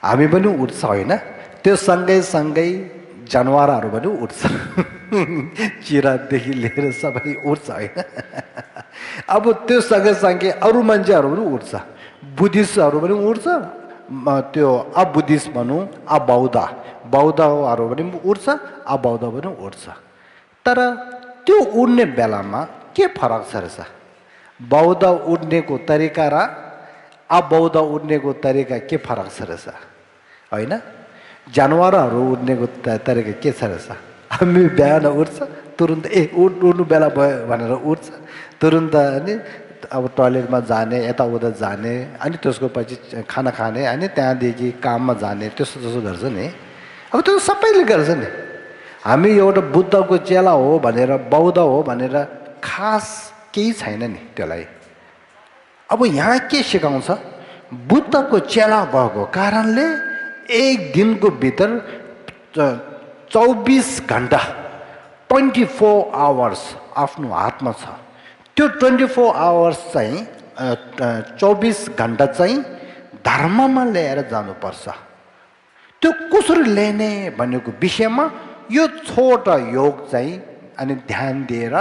हामी पनि उठ्छ होइन त्यो सँगै जनावरहरू पनि उठ्छ चिरादेखि लिएर सबै उठ्छ होइन अब त्यो सँगै अरू मान्छेहरू पनि उठ्छ बुद्धिस्टहरू पनि उठ्छ त्यो अबुद्धिस्ट भनौँ बौद्धहरू पनि उठ्छ अबौद्ध पनि उठ्छ तर त्यो उड्ने बेलामा के फरक छ रहेछ बौद्ध उड्नेको तरिका र अबौद्ध उड्नेको तरिका के फरक छ रहेछ होइन जनावरहरू उड्नेको तरिका के छ रहेछ हामी बिहान उठ्छ तुरुन्त उड्नु बेला भयो भनेर उठ्छ तुरुन्त अनि अब टोयलेटमा जाने यताउता जाने अनि त्यसको पछि खाना खाने अनि त्यहाँदेखि काममा जाने त्यसो गर्छ नि अब त्यो सबैले गर्छ नि हामी एउटा बुद्धको चेला हो भनेर बौद्ध हो भनेर खास केही छैन नि त्यसलाई अब यहाँ के सिकाउँछ बुद्धको चेला भएको कारणले एक दिनको भित्र 24 घण्टा 24 आवर्स आफ्नो हातमा छ त्यो 24 आवर्स चाहिँ 24 घण्टा चाहिँ धर्ममा ल्याएर जानुपर्छ त्यो कसरी ल्याउने भनेको विषयमा यो छोटा योग चाहिँ अनि ध्यान दिएर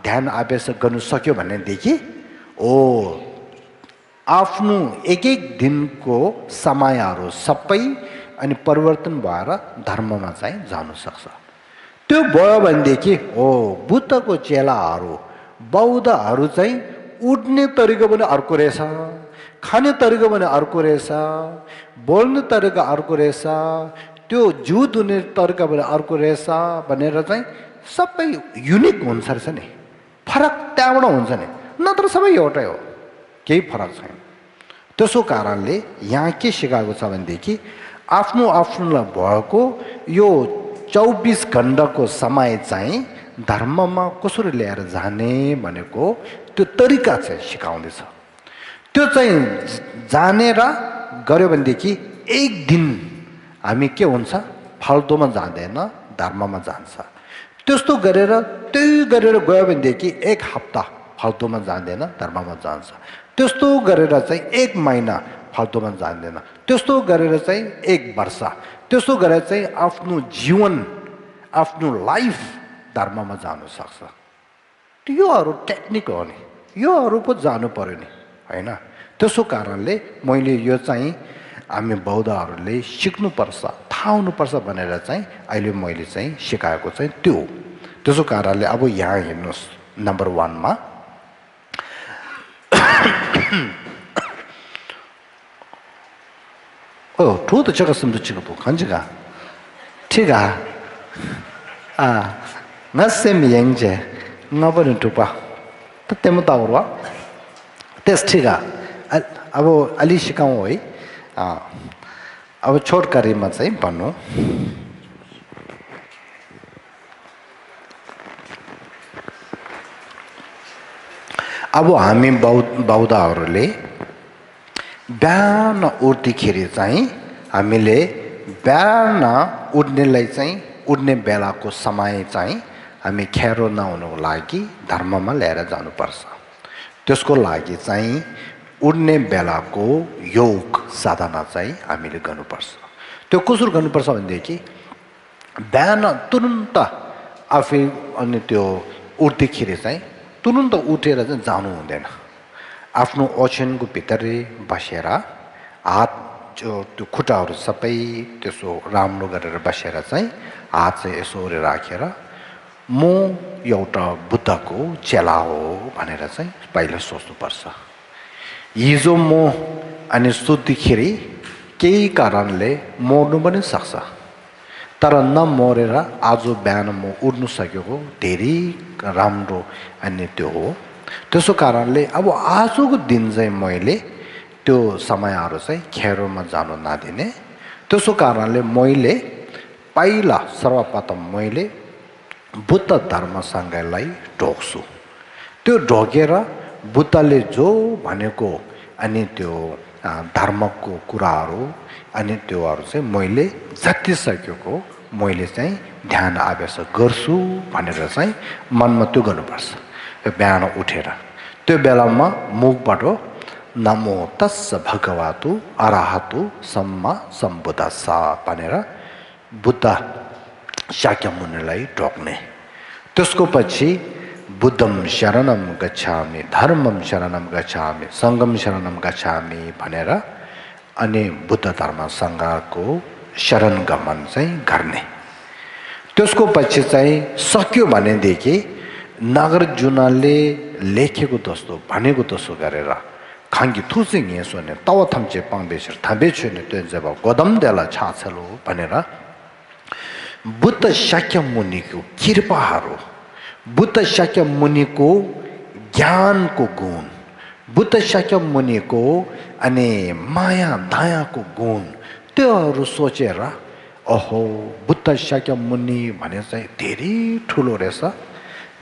ध्यान अभ्यास गर्नु सक्यो भनेदेखि आफ्नो एक दिनको समयहरू सबै अनि परिवर्तन भएर धर्ममा चाहिँ जानु सक्छ त्यो भयो भनेदेखि बुद्धको चेलाहरू बौद्धहरू चाहिँ उड्ने तरिका पनि अर्को रहेछ खाने तरिका पनि अर्को रहेछ बोल्ने तरिका अर्को रहेछ त्यो जिउ धुने तरिका पनि अर्को रहेछ भनेर चाहिँ सबै युनिक हुन्छ रहेछ नि फरक त्यहाँबाट हुन्छ नि नत्र सबै एउटै हो केही फरक छैन त्यसो कारणले यहाँ के सिकाएको छ भनेदेखि आफ्नो भएको यो 24 घण्टाको समय चाहिँ धर्ममा कसरी ल्याएर जाने भनेको त्यो तरिका चाहिँ सिकाउँदैछ त्यो चाहिँ जानेर गऱ्यो भनेदेखि एक दिन हामी के हुन्छ फाल्तोमा जाँदैन धर्ममा जान्छ त्यस्तो गरेर गयो भनेदेखि एक हप्ता फाल्तोमा जाँदैन धर्ममा जान्छ त्यस्तो गरेर चाहिँ एक महिना फाल्तोमा जाँदैन त्यस्तो गरेर चाहिँ एक वर्ष त्यस्तो गरेर चाहिँ आफ्नो जीवन आफ्नो लाइफ धर्ममा जानु सक्छ योहरू टेक्निक हो नि योहरू पो जानु पर्यो नि होइन त्यसो कारणले मैले यो चाहिँ हामी बौद्धहरूले सिक्नुपर्छ थाहा हुनुपर्छ भनेर चाहिँ अहिले मैले चाहिँ सिकाएको चाहिँ त्यो त्यसो कारणले अब यहाँ हेर्नुहोस् नम्बर 1 मा图的这个什么这个不看这个，这个我什么样子，我不能读吧，他怎么到我？ त्यस ठिक अब अलि सिकाउँ है अब छोटकरीमा चाहिँ भन्नु अब हामी बौद्धहरूले बिहान उठ्दाखेरि चाहिँ हामीले बिहान उठ्नेलाई चाहिँ उठ्ने बेलाको समय चाहिँ हामी खेरो नहुनुको लागि धर्ममा लिएर जानुपर्छ त्यसको लागि चाहिँ उठ्ने बेलाको योग साधना चाहिँ हामीले गर्नुपर्छ त्यो कसरी गर्नुपर्छ भनेदेखि बिहान तुरुन्त आफै अनि त्यो उठ्दाखेरि चाहिँ तुरुन्त उठेर चाहिँ जानु हुँदैन आफ्नो ओछ्यानको भित्रै बसेर हात त्यो खुट्टाहरू सबै त्यसो राम्रो गरेर बसेर चाहिँ हात चाहिँ यसो राखेर म एउटा बुद्धको चेला हो भनेर चाहिँ पहिला सोच्नुपर्छ हिजो म अनि सुत्दाखेरि केही कारणले मर्नु पनि सक्छ तर नमरेर आज बिहान म उठ्नु सकेको धेरै राम्रो अनि त्यो हो त्यसो कारणले अब आजको दिन चाहिँ मैले त्यो समयहरू चाहिँ खेरोमा जानु नदिने त्यसो कारणले मैले पहिला सर्वप्रथम मैले बुद्ध धर्म सङ्घलाई ढोक्छु त्यो ढोकेर बुद्धले जो भनेको अनि त्यो धर्मको कुराहरू अनि त्योहरू चाहिँ मैले जति सकेको मैले चाहिँ ध्यान अभ्यास गर्छु भनेर चाहिँ मनमा त्यो गर्नुपर्छ बिहान उठेर त्यो बेलामा मुखबाट नमो तस्स भगवतु अरहतु सम्मा सम्बुद्धस्स भनेर बुद्ध शाक्यमुनिलाई ढोक्ने त्यसको पछि बुद्धम शरणम गच्छामि धर्मम शरणम गच्छामि सङ्घम शरणम गच्छामि भनेर अनि बुद्ध धर्म सङ्घको शरण गमन चाहिँ गर्ने त्यसको पछि चाहिँ सक्यो भनेदेखि नागार्जुनले लेखेको जस्तो भनेको जस्तो गरेर खाङ्गी थुसिङ यसो भने तव थम्चे पाङ्बेश्वर थाम्बेछु नि त्यो जब गोदम देला छाछलो भनेर बुद्ध शाक्य मुनिको कृपाहरू बुद्ध शाक्य मुनिको ज्ञानको गुण बुद्ध शाक्य मुनिको अनि माया दयाको गुण त्योहरू सोचेर ओहो बुद्ध शाक्य मुनि भने चाहिँ धेरै ठुलो रहेछ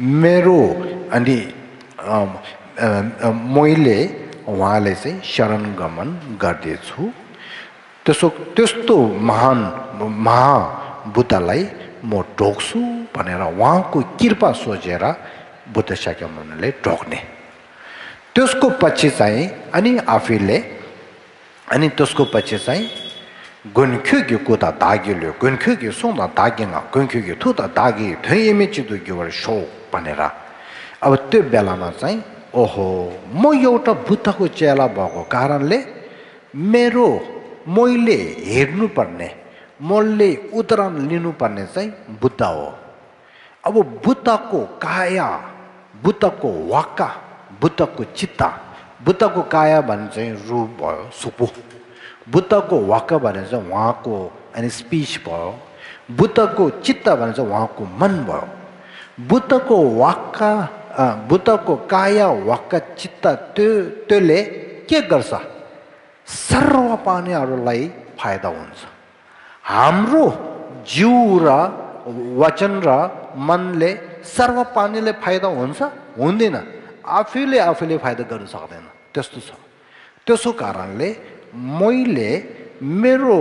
मेरो अनि मैले उहाँले चाहिँ शरण गमन गर्दैछु त्यस्तो महा बुद्धलाई म ढोक्छु भनेर उहाँको कृपा सोचेर बुद्ध शाक्य मुनिले ढोक्ने त्यसको पछि चाहिँ अनि आफैले अनि त्यसको पछि चाहिँ गुन्ख्युगी कुदा दागिल्यो गुन्ख्युगी सुँदा दागिङ गुन्ख्युगी थुदा दागी धैमे चिदु ग्योर सो भनेर अब त्यो बेलामा चाहिँ ओहो म एउटा बुद्धको चेला भएको कारणले मैले हेर्नुपर्ने मैले उदाहरण लिनुपर्ने चाहिँ बुद्ध हो अब बुद्धको काया बुद्धको वाक्का बुद्धको चित्त बुद्धको काया भने चाहिँ रूप भयो सुपु बुद्धको वाक्क भने चाहिँ उहाँको अनि स्पिच भयो बुद्धको चित्त भने चाहिँ उहाँको मन भयो बुद्धको वाक्का बुद्धको काया वाक्क चित्त त्यसले के गर्छ सर्व प्राणीहरूलाई फाइदा हुन्छ हाम्रो जिउ र वचन र मनले सर्व प्राणीले फाइदा हुन्छ हुँदैन आफैले फाइदा गर्न सक्दैन त्यस्तो छ त्यसो कारणले मैले मेरो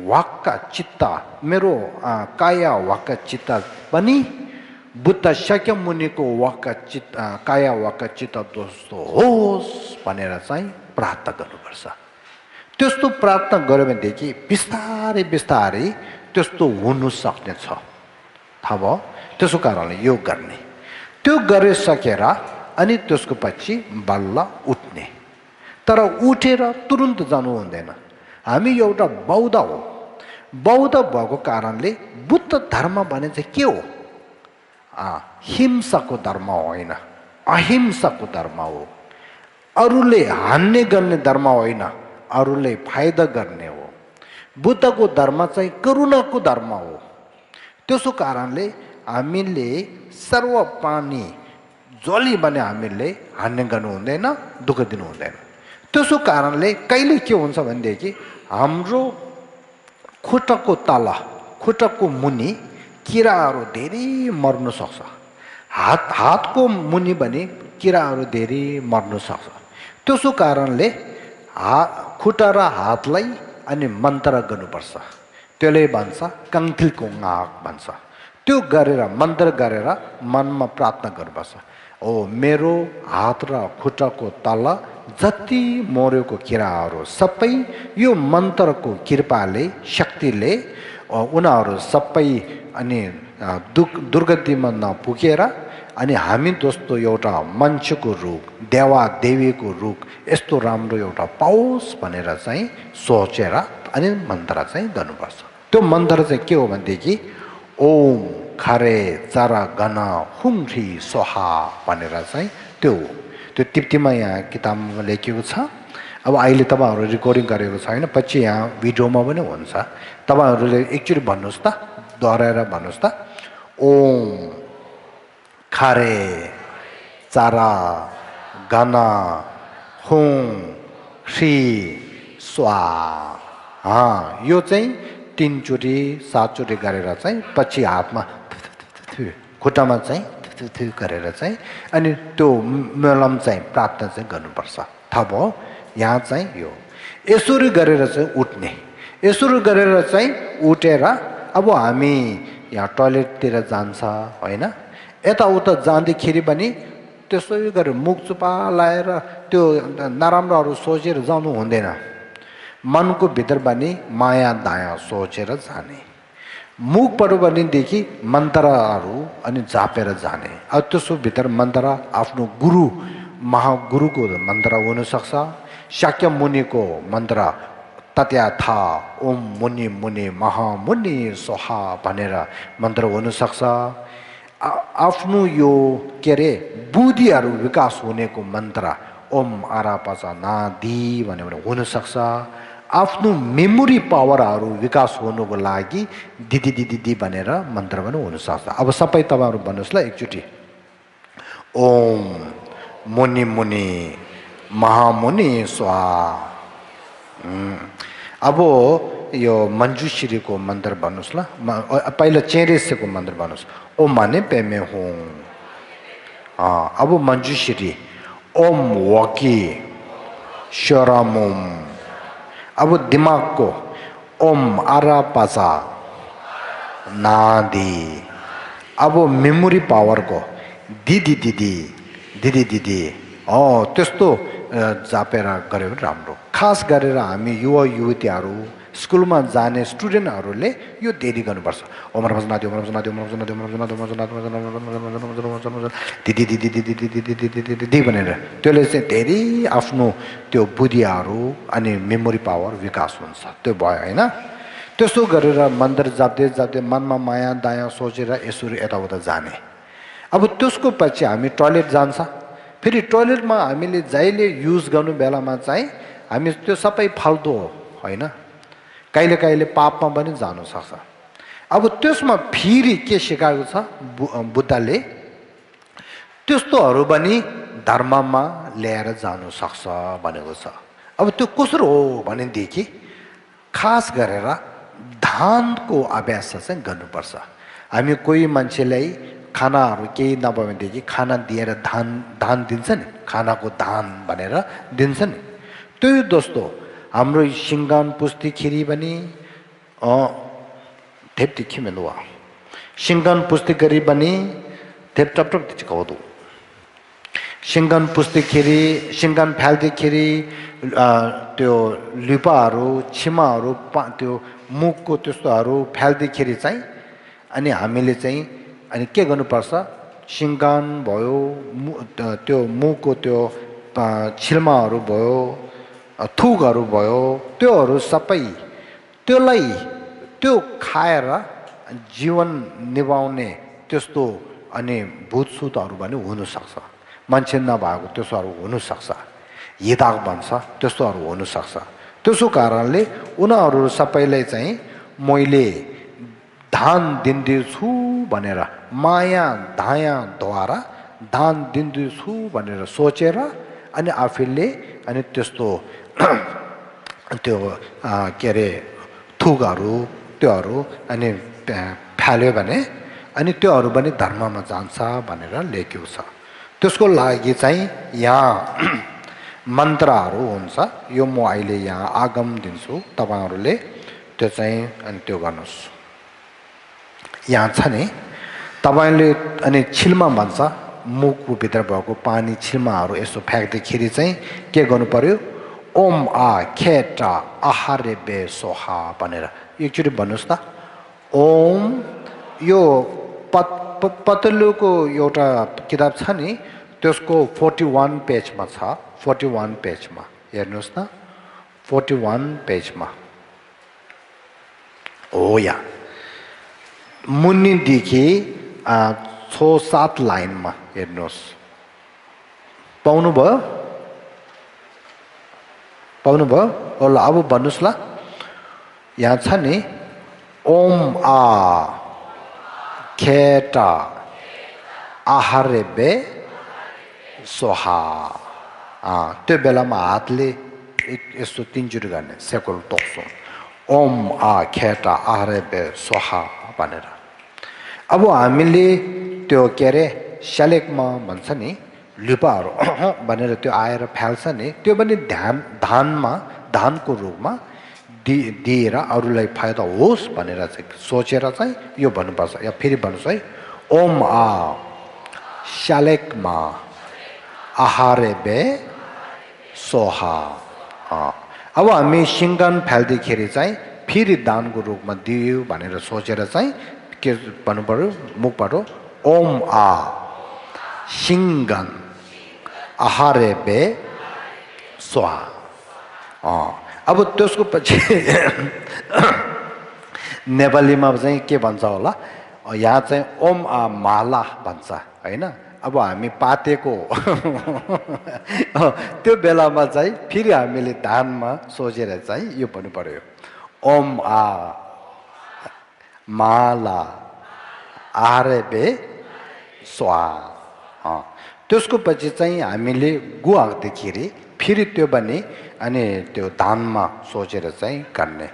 वाक्का चित्त मेरो काया वाक्का चित्त पनि बुद्ध शाक्य मुनिको वाक्का चित्त काया वाक्का चित्त जस्तो होस् भनेर चाहिँ प्रार्थना गर्नुपर्छ त्यस्तो प्रार्थना गर्यो भनेदेखि बिस्तारै बिस्तारै त्यस्तो हुनु सक्ने छ थाहा भयो त्यसो कारणले यो गर्ने त्यो गरिसकेर अनि त्यसको पछि बल्ल उठ्ने तर उठेर तुरुन्त जानु हुँदैन हामी एउटा बौद्ध हो बौद्ध भएको कारणले बुद्ध धर्म भने चाहिँ के हो हिंसाको धर्म होइन अहिंसाको धर्म हो अरूले हान्ने गर्ने धर्म होइन अरूले फाइदा गर्ने हो बुद्धको धर्म चाहिँ करुणाको धर्म हो त्यसो कारणले हामीले सर्व प्राणी जसले भने हामीले हान्ने गर्नु हुँदैन, दुःख दिनु हुँदैन। त्यसो कारणले कहिले के हुन्छ भनेदेखि हाम्रो खुट्टाको तल, खुट्टाको मुनि किराहरू धेरै मर्न सक्छ। हातको मुनि पनि किराहरू धेरै मर्न सक्छ। त्यसो कारणले खुट्टा र हातलाई अनि मन्त्र गर्नुपर्छ। त्यसले भन्छ कङ्किलको नाक भन्छ। त्यो गरेर मन्त्र गरेर मनमा प्रार्थना गर्नुपर्छ, ओ मेरो हात र खुट्टाको तल जति मरेको किराहरू सबै यो मन्त्रको कृपाले, शक्तिले उनीहरू सबै अनि दुर्गतिमा नपुगेर अनि हामी जस्तो एउटा मान्छेको रूप, देवा देवीको रूप यस्तो राम्रो एउटा पाओस् भनेर चाहिँ सोचेर अनि मन्त्र चाहिँ गर्नुपर्छ। त्यो मन्त्र चाहिँ के हो भनेदेखि ओम खरे चरा गण हुम ह्री स्वाहा भनेर चाहिँ त्यो तिप्तीमा यहाँ किताबमा लेखिएको छ। अब अहिले तपाईँहरू रेकर्डिङ गरेको छैन, पछि यहाँ भिडियोमा पनि हुन्छ। तपाईँहरूले एकचोटि भन्नुहोस् त, दोहोऱ्याएर भन्नुहोस् त। ओम खरे चरा गण हुम ह्री स्वाहा। यो चाहिँ 3 चोटि 7 चोटि गरेर चाहिँ पछि हातमा खुट्टामा चाहिँ गरेर चाहिँ अनि त्यो मेलम चाहिँ प्रार्थना चाहिँ गर्नुपर्छ। थाहा भयो? यहाँ चाहिँ यो यसरी गरेर चाहिँ उठ्ने, यसरी गरेर चाहिँ उठेर अब हामी यहाँ टोयलेटतिर जान्छ होइन, यताउता जाँदाखेरि पनि त्यसै गरेर मुख चुपा लाएर त्यो नराम्रोहरू सोचेर जानु हुँदैन। मनको भित्र पनि माया दया सोचेर जाने, मुखबाट भनेदेखि मन्त्रहरू अनि जापेर जाने। अब त्यसो भित्र मन्त्र आफ्नो गुरु महागुरुको मन्त्र हुनसक्छ, शाक्य मुनिको मन्त्र तत्या था ओम मुनि मुनि महामुनि स्वाहा भनेर मन्त्र हुनसक्छ। आफ्नो यो के अरे बुद्धिहरू विकास हुनेको मन्त्र ओम आरापचा नादी भन्यो भने हुनसक्छ। आफ्नो मेमोरी पावरहरू विकास हुनुको लागि दिदी दिदी दिदी भनेर मन्त्र पनि हुनसक्छ। अब सबै तपाईँहरू भन्नुहोस् ल एकचोटि, ओम मुनि मुनि महामुनि स्वाहा। अब यो मञ्जुश्रीको मन्त्र भन्नुहोस् ल, पहिला चेरेसेको मन्त्र भन्नुहोस्, ओम माने पेमे हुँ। अब मञ्जुश्री ओम वकी शरमुम। अब दिमागको ओम आरापाचा नादी। अब मेमोरी पावरको दिदी दिदी दिदी दिदी त्यस्तो जापेर गऱ्यो भने राम्रो। खास गरेर हामी युवा युवतीहरू स्कुलमा जाने स्टुडेन्टहरूले यो धेरै गर्नुपर्छ। ओम रमजनाथी ओम रमजनाथी ओम रमजनाथी ओम रमजनाथी ओम रमजनाथी दिदी दिदी दिदी दिदी दिदी दिदी दिदी भनेर त्यसले चाहिँ धेरै आफ्नो त्यो बुद्धिहरू अनि मेमोरी पावर विकास हुन्छ। त्यो भयो होइन। त्यसो गरेर मन्त्र जाप्दै जाप्दै मनमा माया दाया सोचेर यसरी यताउता जाने। अब त्यसको पछि हामी टोयलेट जान्छ। फेरि टोयलेटमा हामीले जहिले युज गर्नु बेलामा चाहिँ हामी त्यो सबै फाल्तु हो होइन, कहिले कहिले पापमा पनि जानु सक्छ। अब त्यसमा फेरि के सिकाएको छ बुद्धले, त्यस्तोहरू पनि धर्ममा ल्याएर जानु सक्छ भनेको छ। अब त्यो कसरी हो भनेदेखि खास गरेर दानको अभ्यास चाहिँ गर्नुपर्छ। हामी कोही मान्छेलाई खानाहरू केही नभयो भनेदेखि खाना दिएर दान दिन्छ नि, खानाको दान भनेर दिन्छ नि। त्यो दोस्तो हाम्रो सिङ्गान पुस्तिखेरि पनि थेप्ती खिमेलुवा सिङ्गान पुस्तिखेरि पनि थेप्टप चिकाउँदो सिङ्गान पुस्तिखेरि सिङ्गान फाल्दाखेरि त्यो लिपाहरू छिमाहरू त्यो मुखको त्यस्तोहरू फाल्दाखेरि चाहिँ अनि हामीले चाहिँ अनि के गर्नुपर्छ, सिङ्गान भयो त्यो मुखको त्यो छिल्माहरू भयो थुकहरू भयो त्योहरू सबै त्यसलाई त्यो खाएर जीवन निभाउने त्यस्तो अनि भूतसुतहरू पनि हुनसक्छ। मान्छे नभएको त्यस्तोहरू हुनसक्छ, हिदाग भन्छ त्यस्तोहरू हुनसक्छ। त्यसो कारणले उनीहरू सबैलाई चाहिँ मैले दान दिँदैछु भनेर माया दायाद्वारा दान दिन्छु भनेर सोचेर अनि आफूले अनि त्यस्तो त्यो के अरे थुकहरू त्योहरू अनि फाल्यो भने अनि त्योहरू पनि धर्ममा जान्छ भनेर लेखेको छ। त्यसको लागि चाहिँ यहाँ मन्त्रहरू हुन्छ। यो म अहिले यहाँ आगम दिन्छु, तपाईँहरूले त्यो चाहिँ अनि त्यो गर्नुहोस्। यहाँ छ नि, तपाईँले अनि छिल्मा भन्छ, मुखको भित्र भएको पानी छिल्माहरू यसो फ्याँक्दाखेरि चाहिँ के गर्नु पर्यो? ओम आ खेटा आहारे बे सोहा भनेर एकचोटि भन्नुहोस् त। ओम, यो पतलुको एउटा किताब छ नि, त्यसको 41 पेजमा छ। 41 पेजमा हेर्नुहोस् न, 41 पेजमा हो। या मुनिदेखि 6-7 लाइनमा हेर्नुहोस्। पाउनुभयो? पाउनुभयो? ल अब भन्नुहोस् ल। यहाँ छ नि, ओम आ खेटा आहारे बे सोहा। त्यो बेलामा हातले यसो 3 चोटि गर्ने, सेकोल तोक्छौँ। ओम आ खेटा आहारे बे सोहा भनेर। अब हामीले त्यो के अरे स्यालेकमा भन्छ नि, लुपाहरू भनेर त्यो आएर फ्याल्छ नि, त्यो पनि धानमा धानको रूपमा दिएर अरूलाई फाइदा होस् भनेर चाहिँ सोचेर चाहिँ यो भन्नुपर्छ। या फेरि भन्नुहोस् है, ओम आ स्यालेकमा आहारे बे सोहा। अब हामी सिङ्गन फाल्दाखेरि चाहिँ फेरि दानको रूपमा दियो भनेर सोचेर चाहिँ के भन्नु पर्यो? मुखबाट ओम आ सिङ्गन आहारे बे सोहा। अब त्यसको पछि नेपालीमा चाहिँ के भन्छ होला? यहाँ चाहिँ ओम आ माला भन्छ होइन। अब हामी पातेको त्यो बेलामा चाहिँ फेरि हामीले धानमा सोचेर चाहिँ यो भन्नु पर्यो, ओम आ माला आहारे बे सोहा। त्यसको पछि चाहिँ हामीले गुहाक्दाखेरि फेरि त्यो पनि अनि त्यो धानमा सोचेर चाहिँ गर्ने,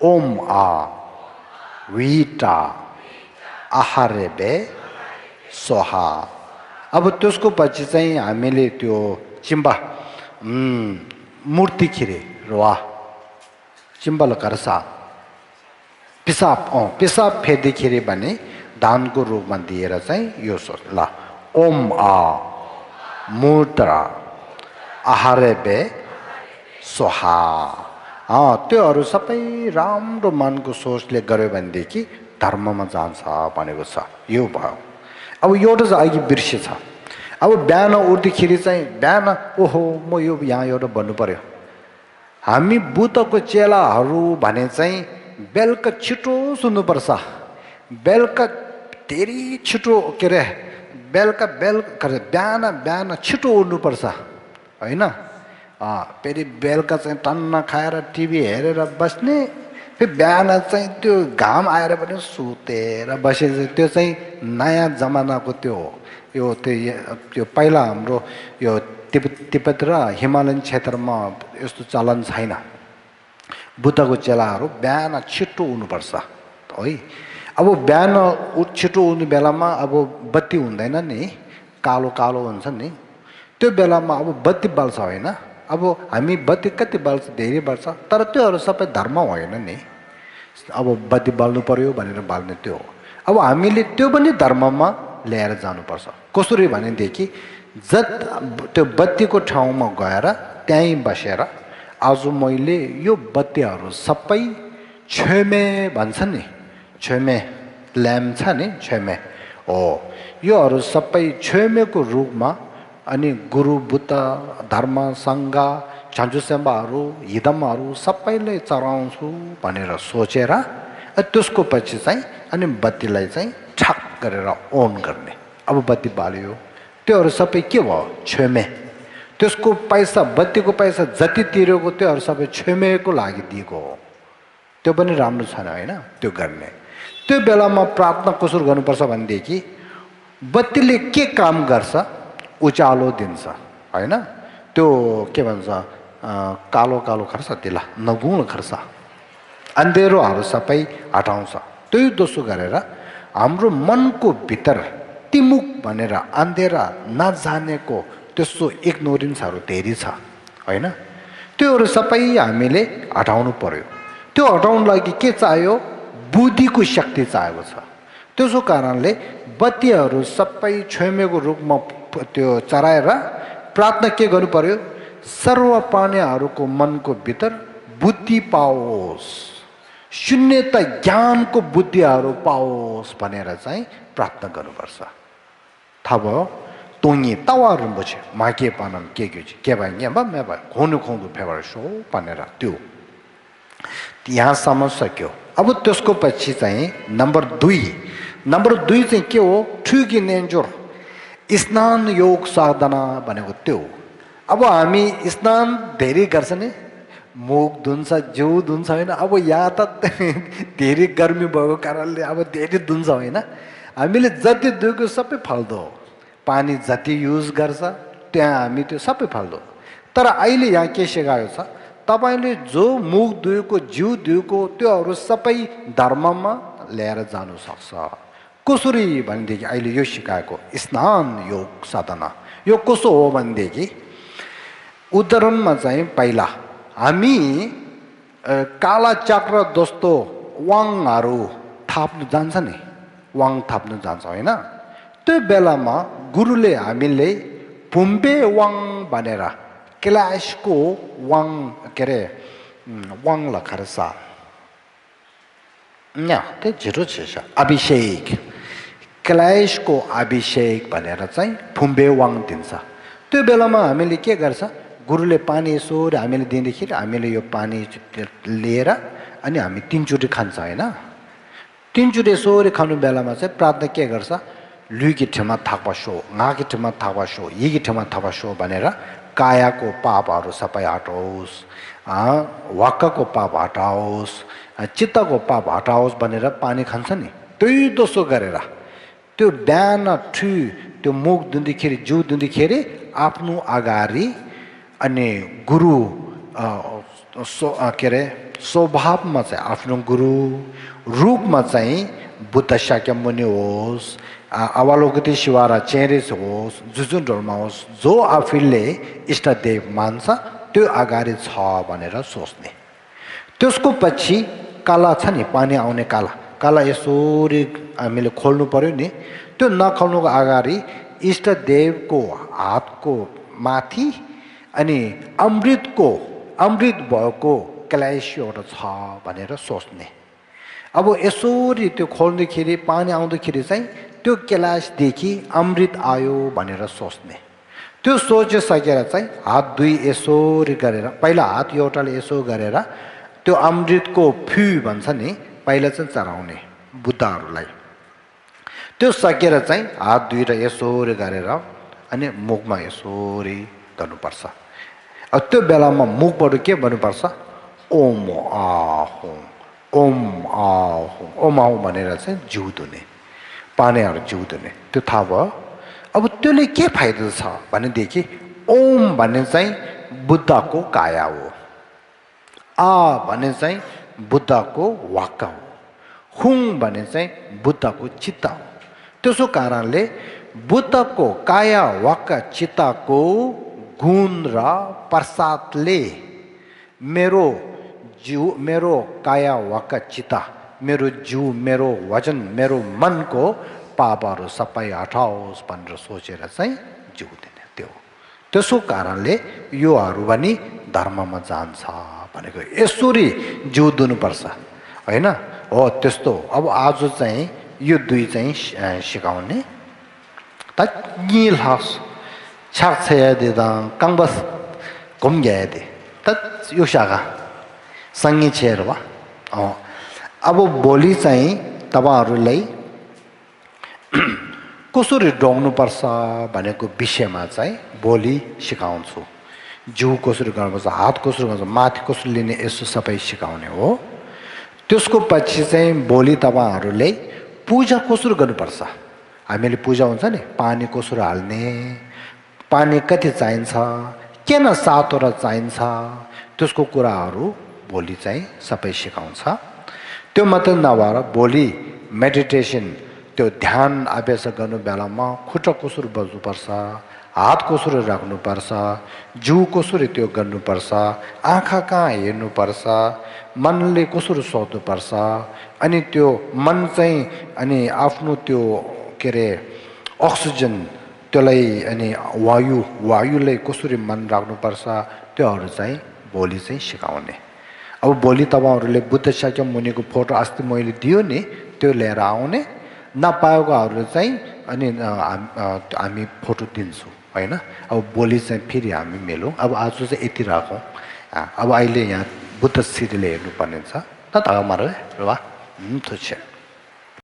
ओम आ विटा आहारे बे सोहा। अब त्यसको पछि चाहिँ हामीले त्यो चिम्बा मूर्ति खिरे रुवा चिम्बल कर्सा पिसाब फेर्दाखेरि भने दानको रूपमा दिएर चाहिँ यो सोच ल, ओम आ मुद्रा आहारे बे सोहा। त्योहरू सबै राम्रो मनको सोचले गर्यो भनेदेखि धर्ममा जान्छ भनेको छ। यो भयो। अब एउटा चाहिँ अघि बिर्सेछ। अब बिहान उठ्दाखेरि चाहिँ बिहान ओहो म यो यहाँ एउटा भन्नु पर्यो, हामी बुद्धको चेलाहरू भने चाहिँ बेलुका छिटो सुन्नुपर्छ। बेलुका धेरै छिटो के अरे बेलुका बिहान छिटो उठ्नुपर्छ होइन। फेरि बेलुका चाहिँ टन्न खाएर टिभी हेरेर बस्ने, फेरि बिहान चाहिँ त्यो घाम आएर पनि सुतेर बसेपछि त्यो चाहिँ नयाँ जमानाको त्यो यो त्यो पहिला हाम्रो यो तिब्बत र हिमालयन क्षेत्रमा यस्तो चलन छैन। बुद्धको चेलाहरू बिहान छिटो उठ्नुपर्छ है। अब बिहान छिटो उठ्ने बेलामा अब बत्ती हुँदैन नि, कालो कालो हुन्छ नि, त्यो बेलामा अब बत्ती बाल्छ होइन। अब हामी बत्ती कति बाल्छ? धेरै बाल्छ, तर त्योहरू सबै धर्म होइन नि। अब बत्ती बाल्नु पर्यो भनेर बाल्ने त्यो हो। अब हामीले त्यो पनि धर्ममा ल्याएर जानुपर्छ। कसरी भनेदेखि त्यो बत्तीको ठाउँमा गएर त्यहीँ बसेर आज मैले यो बत्तीहरू सबै छेमे भन्छ नि, छेमे ल्याम्प छ नि, छेमे हो, योहरू सबै छेमेको रूपमा अनि गुरु बुद्ध धर्म सङ्घ छन्चुसेम्बाहरू हिदमहरू सबैले चढाउँछु भनेर सोचेर त्यसको पछि चाहिँ अनि बत्तीलाई चाहिँ ठक गरेर अन गर्ने। अब बत्ती बाल्यो, त्योहरू सबै के भयो? छेमे। त्यसको पैसा, बत्तीको पैसा जति तिरेको त्योहरू सबै छेमेको लागि दिएको हो। त्यो पनि राम्रो छैन होइन त्यो गर्ने। त्यो बेलामा प्रार्थना कसरी गर्नुपर्छ भनेदेखि बत्तीले के काम गर्छ? उज्यालो दिन्छ हैन? त्यो के भन्छ कालो कालो खर्छ त्यसलाई नगुण खर्छ, अन्धेरोहरू सबै हटाउँछ। त्यही दोस्रो गरेर हाम्रो मनको भित्र तिमुक भनेर अन्धेरा नजानेको त्यस्तो इग्नोरेन्सहरू धेरै छ हैन? त्योहरू सबै हामीले हटाउनु पर्यो। त्यो हटाउनु लागि के चाहियो? बुद्धिको शक्ति चाहिएको छ। त्यसो कारणले बत्तीहरू सबै छेउमेको रुखमा त्यो चराएर प्रार्थना के गर्नु पर्यो? सर्व प्राणीहरूको मनको भित्र बुद्धि पाओस्, शून्यता ज्ञानको बुद्धिहरू पाओस् भनेर चाहिँ प्रार्थना गर्नुपर्छ। थाहा भयो? तोङी तावार बचे माके पानम के भाइ मेबा खुनु खुँदो फेबर सो भनेर त्यो यहाँसम्म सक्यो। अब त्यसको पछि चाहिँ नम्बर 2 चाहिँ के हो? ठुकी नेन्जोर स्नान योग साधना भनेको त्यो। अब हामी स्नान धेरै गर्छ नि, मुख धुन्छ, जिउ धुन्छ होइन? अब यहाँ त धेरै गर्मी भएको कारणले अब धेरै धुन्छ होइन? हामीले जति दुःख सबै फाल्दो हो, पानी जति युज गर्छ त्यहाँ हामी त्यो सबै फाल्दो। तर अहिले यहाँ के सिकाएको छ? तपाईँले जो मुख धुएको, जिउ धुएको त्योहरू सबै धर्ममा ल्याएर जानु सक्छ। कसरी भनेदेखि अहिले यो सिकाएको स्नान योग साधना यो कसो हो भनेदेखि, उदाहरणमा चाहिँ पहिला हामी काला चक्र जस्तो वाङहरू थाप्नु जान्छ नि, वाङ थाप्नु जान्छ होइन? त्यो बेलामा गुरुले हामीले फुम्बे वाङ भनेर क्लासको वाङ के अरे वाङ लखेर सा त्यो झिरो छ अभिषेक, क्लासको अभिषेक भनेर चाहिँ फुम्बे वाङ दिन्छ। त्यो बेलामा हामीले के गर्छ? गुरुले पानी यसो हामीले दिँदाखेरि हामीले यो पानी लिएर अनि हामी 3 चोटि खान्छ होइन? 3 चोटि यसो खानु बेलामा चाहिँ प्रार्थना के गर्छ? लुकी ठेमा थाक्पासो, घाकी ठेमा थाक्पासो, यी ठेमा थाक्पासो भनेर कायाको पापहरू सबै हटाओस्, वाक्कको पाप हटाओस्, चित्तको पाप हटाओस् भनेर पानी खान्छ नि। त्यही दोस्रो गरेर त्यो बिहान त्यो मुख धुँदाखेरि, जिउ धुँदाखेरि आफ्नो अगाडि अनि गुरु के अरे स्वभावमा चाहिँ आफ्नो गुरु रूपमा चाहिँ बुद्ध शाक्यमुनि होस्, अवलोकित शिवारा चेरेस होस्, जुन धर्म होस्, जो आफूले इष्टदेव मान्छ त्यो अगाडि छ भनेर सोच्ने। त्यसको पछि काला छ नि, पानी आउने काला यसरी हामीले खोल्नु पर्यो नि। त्यो नखोल्नुको अगाडि इष्टदेवको हातको माथि अनि अमृत भएको क्लास एउटा छ भनेर सोच्ने। अब यसरी त्यो खोल्दाखेरि पानी आउँदाखेरि चाहिँ त्यो क्लासदेखि अमृत आयो भनेर सोच्ने। त्यो सोचिसकेर चाहिँ हात 2 यसरी गरेर, पहिला हात एउटाले यसो गरेर त्यो अमृतको फ्यु भन्छ नि पहिला चाहिँ चढाउने बुद्धहरूलाई। त्यो सकेर चाहिँ हात 2 र यसरी गरेर अनि मुखमा यसरी गर्नुपर्छ। अब त्यो बेलामा मुखबाट के भन्नुपर्छ? ओम आहुं, ओम आहुं, ओम आहुं भनेर चाहिँ जिउ धुने, पानीहरू जिउ धुने। त्यो थाहा भयो? अब त्यसले के फाइदा छ भनेदेखि ओम भन्ने चाहिँ बुद्धको काया हो, आ भने चाहिँ बुद्धको वाक्क हो, हुङ भने चाहिँ बुद्धको चित्त हो। त्यसो कारणले बुद्धको काया वाक्क चित्तको गुण र प्रसादले मेरो जिउ, मेरो काया वाक्क चित्त, मेरो जिउ, मेरो वचन, मेरो मनको पापहरू सबै हटाओस् भनेर सोचेर चाहिँ जिउ दिने। त्यसो कारणले योहरू पनि धर्ममा जान्छ भनेको यसरी जिउ दिनुपर्छ होइन? हो त्यस्तो। अब आज चाहिँ यो 2 चाहिँ सिकाउने त गिलहस छाक्छयादिदा काङबस घुम्ग्यादे त यो शाखा सँगै छेर वा। अब भोलि चाहिँ तपाईहरूलाई कसरी डोग्नुपर्छ भनेको विषयमा चाहिँ भोलि सिकाउँछु। जिउ कसरी गर्नुपर्छ, हात कसरी गर्नुपर्छ, माथि कसरी लिने, यसो सबै सिकाउने हो। त्यसको पछि चाहिँ भोलि तपाईहरूले पूजा कसरी गर्नुपर्छ, हामीले पूजा हुन्छ नि पानी कसरी हाल्ने, पानी कति चाहिन्छ, किन सातवटा चाहिन्छ, त्यसको कुराहरू भोलि चाहिँ सबै सिकाउँछ। त्यो मात्रै नभएर भोलि मेडिटेसन त्यो ध्यान अभ्यास गर्नु बेलामा खुट्टा कसरी बज्नुपर्छ, हात कसरी राख्नुपर्छ, जिउ कसरी त्यो गर्नुपर्छ, आँखा कहाँ हेर्नुपर्छ, मनले कसरी सोच्नुपर्छ, अनि त्यो मन चाहिँ अनि आफ्नो त्यो के अरे अक्सिजन त्यसलाई अनि वायुलाई कसरी मन राख्नुपर्छ, त्योहरू चाहिँ भोलि चाहिँ सिकाउने। अब भोलि तपाईँहरूले बुद्ध शाक्य मुनिको फोटो अस्ति मैले दियो नि, त्यो लिएर आउने, नपाएकोहरू चाहिँ अनि हामी फोटो दिन्छौँ होइन। अब भोलि चाहिँ फेरि हामी मिलौँ। अब आज चाहिँ यति राखौँ। अब अहिले यहाँ बुद्ध सिरियल हेर्नुपर्ने छ त मारे ल।